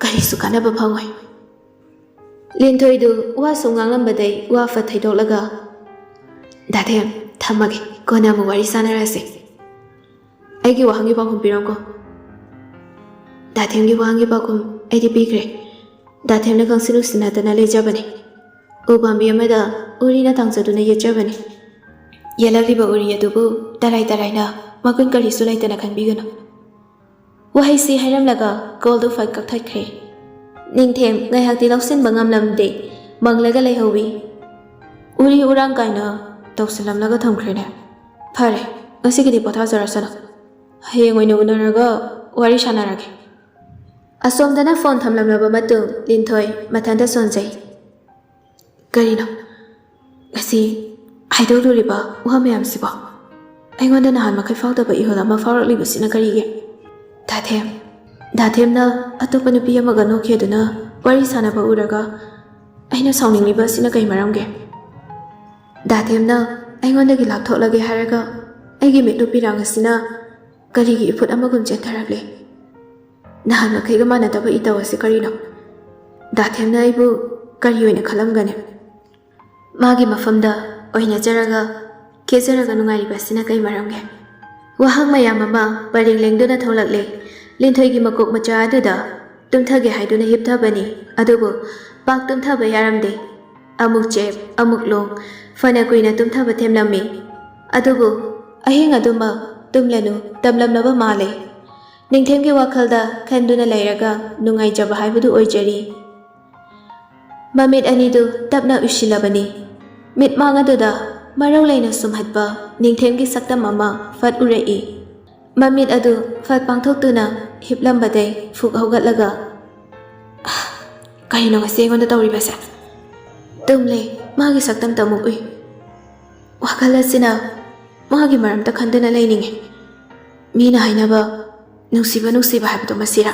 ꯀꯔꯤꯁꯨ ꯀꯥꯟꯅꯕ ꯐꯪꯉꯣꯏ꯫ ꯂꯤꯟꯊꯣꯏꯗꯨ ꯋꯥꯁꯨ ꯉꯥꯡꯂꯝꯕꯗꯩ ꯋꯥ ꯐꯠ ꯊꯩꯗꯣꯛꯂꯒ, "ꯗꯥꯊꯦꯝ, ꯊꯝꯃꯒꯦ, ꯀꯣꯟꯅ ꯑꯃꯨꯛ ꯋꯥꯔꯤ ꯁꯥꯟꯅꯔꯁꯦ꯫ ꯑꯩꯒꯤ ꯋꯥꯍꯪꯒꯤ ꯄꯥꯎꯈꯨꯝ ꯄꯤꯔꯝꯀꯣ꯫" ꯗꯥꯊꯦꯝꯒꯤ ꯋꯥꯍꯪꯒꯤ ꯄꯥꯎꯈꯨꯝ ꯑꯩꯗꯤ ꯄꯤꯈ꯭ꯔꯦ꯫ ꯗꯥꯊꯦꯝꯅ ꯈꯪꯁꯤꯟ ꯎꯁꯤꯟꯅꯗꯅ ꯂꯩꯖꯕꯅꯤ꯫ ꯎ ꯄꯥꯝꯕꯤ ꯑꯃꯗ ꯎꯔꯤꯅ ꯇꯥꯡꯖꯗꯨꯅ ꯌꯦꯠꯆꯕꯅꯤ꯫ ꯌꯦꯜꯂꯛꯂꯤꯕ ꯎꯔꯤ ꯑꯗꯨꯕꯨ ꯇꯔꯥꯏ ꯇꯔꯥꯏꯅ ꯃꯒꯨꯟ ꯀꯔꯤꯁꯨ ꯂꯩꯇꯅ ꯈꯟꯕꯤꯒꯅꯨ꯫ ꯋꯥꯍꯩꯁꯤ ꯍꯥꯏꯔꯝꯂꯒ ꯀꯣꯜꯗꯨ ꯐꯠ ꯀꯛꯊꯠꯈ꯭ꯔꯦ꯫ ꯅꯤꯡꯊꯦꯝ ꯉꯥꯏꯍꯥꯛꯇꯤ ꯂꯧꯁꯤꯟꯕ ꯉꯝꯂꯝꯗꯦ, ꯃꯪꯂꯒ ꯂꯩꯍꯧꯋꯤ꯫ ꯎꯔꯤ ꯎꯔꯥꯡ ꯀꯥꯏꯅ ꯇꯧꯁꯤꯜꯂꯝꯂꯒ ꯊꯝꯈ꯭ꯔꯦꯅꯦ꯫ ꯐꯔꯦ, ꯉꯁꯤꯒꯤꯗꯤ ꯄꯣꯊꯥꯖꯔꯁꯅꯨ꯫ ꯍꯌꯦꯡ ꯑꯣꯏꯅ ꯎꯅꯔꯒ ꯋꯥꯔꯤ ꯁꯥꯟꯅꯔꯒꯦ꯫ ꯑꯁꯣꯝꯗꯅ ꯐꯣꯟ ꯊꯝꯂꯝꯂꯕ ꯃꯇꯨꯡ ꯂꯤꯟꯊꯣꯏ ꯃꯊꯟꯇ ꯁꯣꯟꯖꯩ꯫ ꯀꯔꯤꯅꯣ ꯉꯁꯤ ꯍꯥꯏꯗꯣꯛꯂꯨꯔꯤꯕ ꯋꯥ ꯃꯌꯥꯝꯁꯤꯕꯣ? ꯑꯩꯉꯣꯟꯗ ꯅꯍꯥꯟ ꯃꯈꯩ ꯐꯥꯎꯗꯕ ꯏꯍꯨꯜ ꯑꯃ ꯐꯥꯎꯔꯛꯂꯤꯕꯁꯤꯅ ꯀꯔꯤꯒꯤ? ꯗꯥꯊꯦꯝ, ꯗꯥꯊꯦꯝꯅ ꯑꯇꯣꯞꯄ ꯅꯨꯄꯤ ꯑꯃꯒ ꯅꯣꯛꯈꯤ ꯑꯗꯨꯅ ꯋꯥꯔꯤ ꯁꯥꯟꯅꯕ ꯎꯔꯒ ꯑꯩꯅ ꯁꯥꯎꯅꯤꯡꯂꯤꯕ ꯑꯁꯤꯅ ꯀꯩ ꯃꯔꯝꯒꯤ? ꯗꯥꯊꯦꯝꯅ ꯑꯩꯉꯣꯟꯗꯒꯤ ꯂꯥꯞꯊꯣꯛꯂꯒꯦ ꯍꯥꯏꯔꯒ ꯑꯩꯒꯤ ꯃꯤꯠꯂꯨ ꯄꯤꯔꯥꯡ ꯑꯁꯤꯅ ꯀꯔꯤꯒꯤ ꯏꯐꯨꯠ ꯑꯃꯒꯨꯝ ꯆꯦꯟꯊꯔꯛꯂꯤ? ꯅꯍꯥꯟ ꯃꯈꯩꯒ ꯃꯥꯟꯅꯗꯕ ꯏꯇꯧ ꯑꯁꯤ ꯀꯔꯤꯅꯣ? ꯗꯥꯊꯦꯝꯅ ꯑꯩꯕꯨ ꯀꯔꯤ ꯑꯣꯏꯅ ꯈꯜꯂꯝꯒꯅꯤ? ꯃꯥꯒꯤ ꯃꯐꯝꯗ ꯑꯣꯏꯅꯖꯔꯒ ꯀꯦꯖꯔꯒ ꯅꯨꯡꯉꯥꯏꯔꯤꯕ ꯑꯁꯤꯅ ꯀꯩ ꯃꯔꯝꯒꯤ? ꯋꯥꯍꯪ ꯃꯌꯥꯝ ꯑꯃ ꯄꯔꯦꯡ ꯂꯦꯡꯗꯨꯅ ꯊꯣꯛꯂꯛꯂꯦ꯫ ꯂꯤꯟꯊꯣꯏꯒꯤ ꯃꯀꯣꯛ ꯃꯆꯥ ꯑꯗꯨꯗ ꯇꯨꯝꯊꯒꯦ ꯍꯥꯏꯗꯨꯅ ꯍꯤꯞꯊꯕꯅꯤ, ꯑꯗꯨꯕꯨ ꯄꯥꯛ ꯇꯨꯝꯊꯕ ꯌꯥꯔꯝꯗꯦ꯫ ꯑꯃꯨꯛ ꯆꯦꯞ, ꯑꯃꯨꯛ ꯂꯣꯡ, ꯐꯅ ꯀꯨꯏꯅ ꯇꯨꯝꯊꯕ ꯊꯦꯝꯂꯝꯃꯤ꯫ ꯑꯗꯨꯕꯨ ꯑꯍꯤꯡ ꯑꯗꯨꯃꯛ ꯇꯨꯝꯂꯅꯨ ꯇꯝꯂꯝꯂꯕ ꯃꯥꯜꯂꯦ꯫ ꯅꯤꯡꯊꯦꯝꯒꯤ ꯋꯥꯈꯜꯗ ꯈꯟꯗꯨꯅ ꯂꯩꯔꯒ ꯅꯨꯡꯉꯥꯏꯖꯕ ꯍꯥꯏꯕꯗꯨ ꯑꯣꯏꯖꯔꯤ꯫ ꯃꯃꯤꯠ ꯑꯅꯤꯗꯨ ꯇꯞꯅ ꯎꯏꯁꯤꯜꯂꯕꯅꯤ꯫ ꯃꯤꯠꯃꯥꯡ ꯑꯗꯨꯗ ꯃꯔꯧ ꯂꯩꯅ ꯁꯨꯝꯍꯠꯄ ꯅꯤꯡꯊꯦꯝꯒꯤ ꯁꯛꯇꯝ ꯑꯃ ꯐꯠ ꯎꯔꯛꯏ꯫ ꯃꯃꯤꯠ ꯑꯗꯨ ꯐꯠ ꯄꯥꯡꯊꯣꯛꯇꯨꯅ ꯍꯤꯞꯂꯝꯕꯗꯩ ꯐꯨꯛ ꯍꯧꯒꯠꯂꯒ, "ꯑꯥ, ꯀꯔꯤꯅꯣ ꯉꯁꯤ ꯑꯩꯉꯣꯟꯗ ꯇꯧꯔꯤꯕꯁꯦ?" ꯇꯨꯝꯂꯦ꯫ ꯃꯥꯒꯤ ꯁꯛꯇꯝꯇ ꯑꯃꯨꯛ ꯎꯏ꯫ ꯋꯥꯈꯜ ꯑꯁꯤꯅ ꯃꯥꯒꯤ ꯃꯔꯝꯗ ꯈꯟꯗꯨꯅ ꯂꯩꯅꯤꯡꯉꯤ꯫ ꯃꯤꯅ ꯍꯥꯏꯅꯕ ꯅꯨꯡꯁꯤꯕ ꯅꯨꯡꯁꯤꯕ ꯍꯥꯏꯕꯗꯣ ꯃꯁꯤꯔꯥ?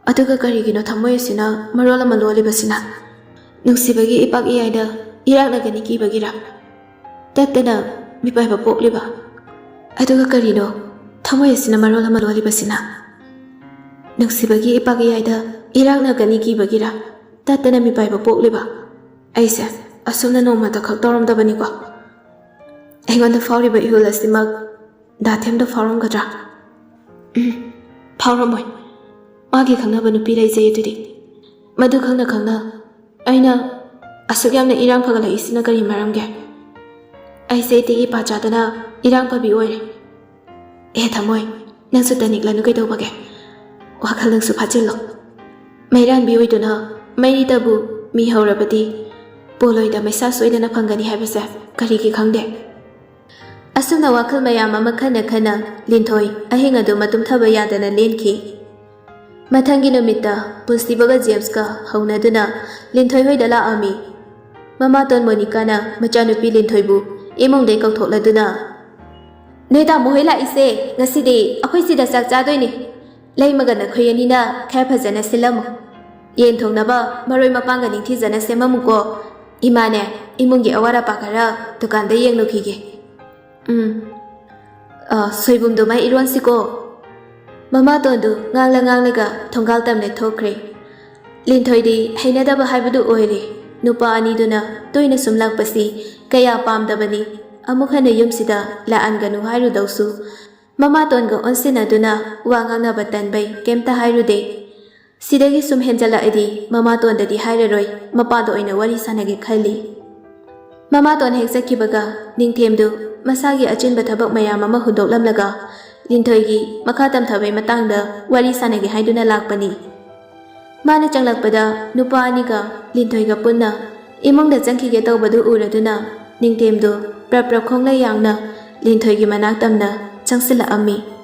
ꯑꯗꯨꯒ ꯀꯔꯤꯒꯤꯅꯣ ꯊꯃꯣꯏ ꯑꯁꯤꯅ ꯃꯔꯣꯜ ꯑꯃ ꯂꯣꯜꯂꯤꯕꯁꯤꯅ? ꯅꯨꯡꯁꯤꯕꯒꯤ ꯏꯄꯥꯛ ꯏꯌꯥꯏꯗ ꯏꯔꯥꯛꯅꯒꯅꯤ ꯀꯤꯕꯒꯤꯔꯥ ꯇꯠꯇꯅ ꯃꯤꯄꯥꯏꯕ ꯄꯣꯛꯂꯤꯕ? ꯑꯗꯨꯒ ꯀꯔꯤꯅꯣ ꯊꯃꯣꯏ ꯑꯁꯤꯅ ꯃꯔꯣꯜ ꯑꯃ ꯂꯣꯜꯂꯤꯕꯁꯤꯅ? ꯅꯨꯡꯁꯤꯕꯒꯤ ꯏꯄꯥꯛ ꯏꯌꯥꯏꯗ ꯏꯔꯥꯛꯅꯒꯅꯤ ꯀꯤꯕꯒꯤꯔꯥ ꯇꯠꯇꯅ ꯃꯤꯄꯥꯏꯕ ꯄꯣꯛꯂꯤꯕ? ꯑꯩꯁꯦ ꯑꯁꯨꯝꯅ ꯅꯣꯡꯃꯇ ꯈꯛ ꯇꯧꯔꯝꯗꯕꯅꯤꯀꯣ꯫ ꯑꯩꯉꯣꯟꯗ ꯐꯥꯎꯔꯤꯕ ꯏꯍꯨꯜ ꯑꯁꯤꯃꯛ ꯗꯥꯊꯦꯝꯗ ꯐꯥꯎꯔꯝꯒꯗ꯭ꯔꯥ? ꯎꯝ, ꯐꯥꯎꯔꯝꯃꯣꯏ꯫ ꯃꯥꯒꯤ ꯈꯪꯅꯕ ꯅꯨꯄꯤ ꯂꯩꯖꯩ ꯑꯗꯨꯗꯤ꯫ ꯃꯗꯨ ꯈꯪꯅ ꯈꯪꯅ ꯑꯩꯅ ꯑꯁꯨꯛ ꯌꯥꯝꯅ ꯏꯔꯥꯡ ꯐꯒꯠꯂꯛꯏꯁꯤꯅ ꯀꯔꯤ ꯃꯔꯝꯒꯤ? ꯑꯩꯁꯦ ꯏꯇꯤꯛ ꯏꯄꯥ ꯆꯥꯗꯅ ꯏꯔꯥꯡ ꯐꯕꯤ ꯑꯣꯏꯔꯦ꯫ ꯑꯦ ꯊꯃꯣꯏ, ꯅꯪꯁꯨ ꯇꯅꯤꯛꯂꯅꯨ ꯀꯩꯗꯧꯕꯒꯦ? ꯋꯥꯈꯜ ꯅꯪꯁꯨ ꯐꯥꯖꯤꯜꯂꯣ꯫ ꯃꯩꯔꯥꯟꯕꯤ ꯑꯣꯏꯗꯨꯅ ꯃꯩꯇꯕꯨ ꯃꯤ ꯍꯧꯔꯕꯗꯤ ꯄꯣꯂꯣꯏꯗ ꯃꯩꯁꯥ ꯁꯣꯏꯗꯅ ꯐꯪꯒꯅꯤ ꯍꯥꯏꯕꯁꯦ ꯀꯔꯤꯒꯤ ꯈꯪꯗꯦ? ꯑꯁꯨꯝꯅ ꯋꯥꯈꯜ ꯃꯌꯥꯝ ꯑꯃ ꯈꯟꯅ ꯈꯟꯅ ꯂꯤꯟꯊꯣꯏ ꯑꯍꯤꯡ ꯑꯗꯨ ꯃꯇꯨꯝ ꯊꯥꯕ ꯌꯥꯗꯅ ꯂꯦꯟꯈꯤ꯫ ꯃꯊꯪꯒꯤ ꯅꯨꯃꯤꯠꯇ ꯄꯨꯟꯁꯤꯕꯒ ꯖꯦꯝꯁꯀ ꯍꯧꯅꯗꯨꯅ ꯂꯤꯟꯊꯣꯏ ꯍꯣꯏꯗ ꯂꯥꯛꯑꯝꯃꯤ꯫ ꯃꯃꯥꯇꯣꯟ ꯃꯣꯅꯤꯀꯥꯅ ꯃꯆꯥꯅꯨꯄꯤ ꯂꯤꯟꯊꯣꯏꯕꯨ ꯏꯃꯨꯡꯗꯩ ꯀꯧꯊꯣꯛꯂꯗꯨꯅ, "ꯅꯣꯏ ꯇꯥꯃꯣ ꯍꯣꯏ ꯂꯥꯛꯏꯁꯦ, ꯉꯁꯤꯗꯤ ꯑꯩꯈꯣꯏ ꯁꯤꯗ ꯆꯥꯛ ꯆꯥꯗꯣꯏꯅꯤ꯫ ꯂꯩꯃꯒ ꯅꯈꯣꯏ ꯑꯅꯤꯅ ꯈꯔ ꯐꯖꯅ ꯁꯤꯜꯂꯝꯃꯨ꯫ ꯌꯦꯟ ꯊꯣꯡꯅꯕ ꯃꯔꯣꯏ ꯃꯄꯥꯡꯒ ꯅꯤꯡꯊꯤꯖꯅ ꯁꯦꯝꯃꯝꯃꯨꯀꯣ꯫ ꯏꯃꯥꯅꯦ, ꯏꯃꯨꯡꯒꯤ ꯑꯋꯥꯠ ꯑꯄꯥ ꯈꯔ ꯗꯨꯀꯥꯟꯗ ꯌꯦꯡꯂꯨꯈꯤꯒꯦ꯫ ꯎꯝ, ꯑ, ꯁꯣꯏꯕꯨꯝꯗꯨꯃ ꯏꯔꯣꯟꯁꯤꯀꯣ꯫" ꯃꯃꯥꯇꯣꯟꯗꯨ ꯉꯥꯡꯂ ꯉꯥꯡꯂꯒ ꯊꯣꯡꯒꯥꯜ ꯇꯝꯅ ꯊꯣꯛꯈ꯭ꯔꯦ꯫ ꯂꯤꯟꯊꯣꯏꯗꯤ ꯍꯩꯅꯗꯕ ꯍꯥꯏꯕꯗꯨ ꯑꯣꯏꯔꯦ꯫ ꯅꯨꯄꯥ ꯑꯅꯤꯗꯨꯅ ꯇꯣꯏꯅ ꯁꯨꯝ ꯂꯥꯛꯄꯁꯤ ꯀꯌꯥ ꯄꯥꯝꯗꯕꯅꯤ꯫ ꯑꯃꯨꯛ ꯍꯟꯅ ꯌꯨꯝꯁꯤꯗ ꯂꯥꯛꯍꯟꯒꯅꯨ ꯍꯥꯏꯔꯨꯗꯧꯁꯨ ꯃꯃꯥꯇꯣꯟꯒ ꯑꯣꯟꯁꯤꯟꯅꯗꯨꯅ ꯋꯥ ꯉꯥꯡꯅꯕ ꯇꯟꯕꯩ ꯀꯩꯝꯇ ꯍꯥꯏꯔꯨꯗꯦ꯫ ꯁꯤꯗꯒꯤ ꯁꯨꯝ ꯍꯦꯟꯖꯜꯂꯛꯑꯗꯤ ꯃꯃꯥꯇꯣꯟꯗꯗꯤ ꯍꯥꯏꯔꯔꯣꯏ, ꯃꯄꯥꯗ ꯑꯣꯏꯅ ꯋꯥꯔꯤ ꯁꯥꯟꯅꯒꯦ ꯈꯜꯂꯤ꯫ ꯃꯃꯥꯇꯣꯟ ꯍꯦꯛ ꯆꯠꯈꯤꯕꯒ ꯅꯤꯡꯊꯦꯝꯗꯨ ꯃꯁꯥꯒꯤ ꯑꯆꯤꯟꯕ ꯊꯕꯛ ꯃꯌꯥꯝ ꯑꯃ ꯍꯨꯟꯗꯣꯛꯂꯝꯂꯒ ꯂꯤꯟꯊꯣꯏꯒꯤ ꯃꯈꯥ ꯇꯝꯊꯕꯒꯤ ꯃꯇꯥꯡꯗ ꯋꯥꯔꯤ ꯁꯥꯟꯅꯒꯦ ꯍꯥꯏꯗꯨꯅ ꯂꯥꯛꯄꯅꯤ꯫ ꯃꯥꯅ ꯆꯪꯂꯛꯄꯗ ꯅꯨꯄꯥ ꯑꯅꯤꯒ ꯂꯤꯟꯊꯣꯏꯒ ꯄꯨꯟꯅ ꯏꯃꯨꯡꯗ ꯆꯪꯈꯤꯒꯦ ꯇꯧꯕꯗꯨ ꯎꯔꯗꯨꯅ ꯅꯤꯡꯊꯦꯝꯗꯨ ꯄ꯭ꯔꯞ ꯄ꯭ꯔꯞ ꯈꯣꯡꯂꯩ ꯌꯥꯡꯅ ꯂꯤꯟꯊꯣꯏꯒꯤ ꯃꯅꯥꯛ ꯇꯝꯅ ꯆꯪꯁꯤꯜꯂꯛꯑꯝꯃꯤ꯫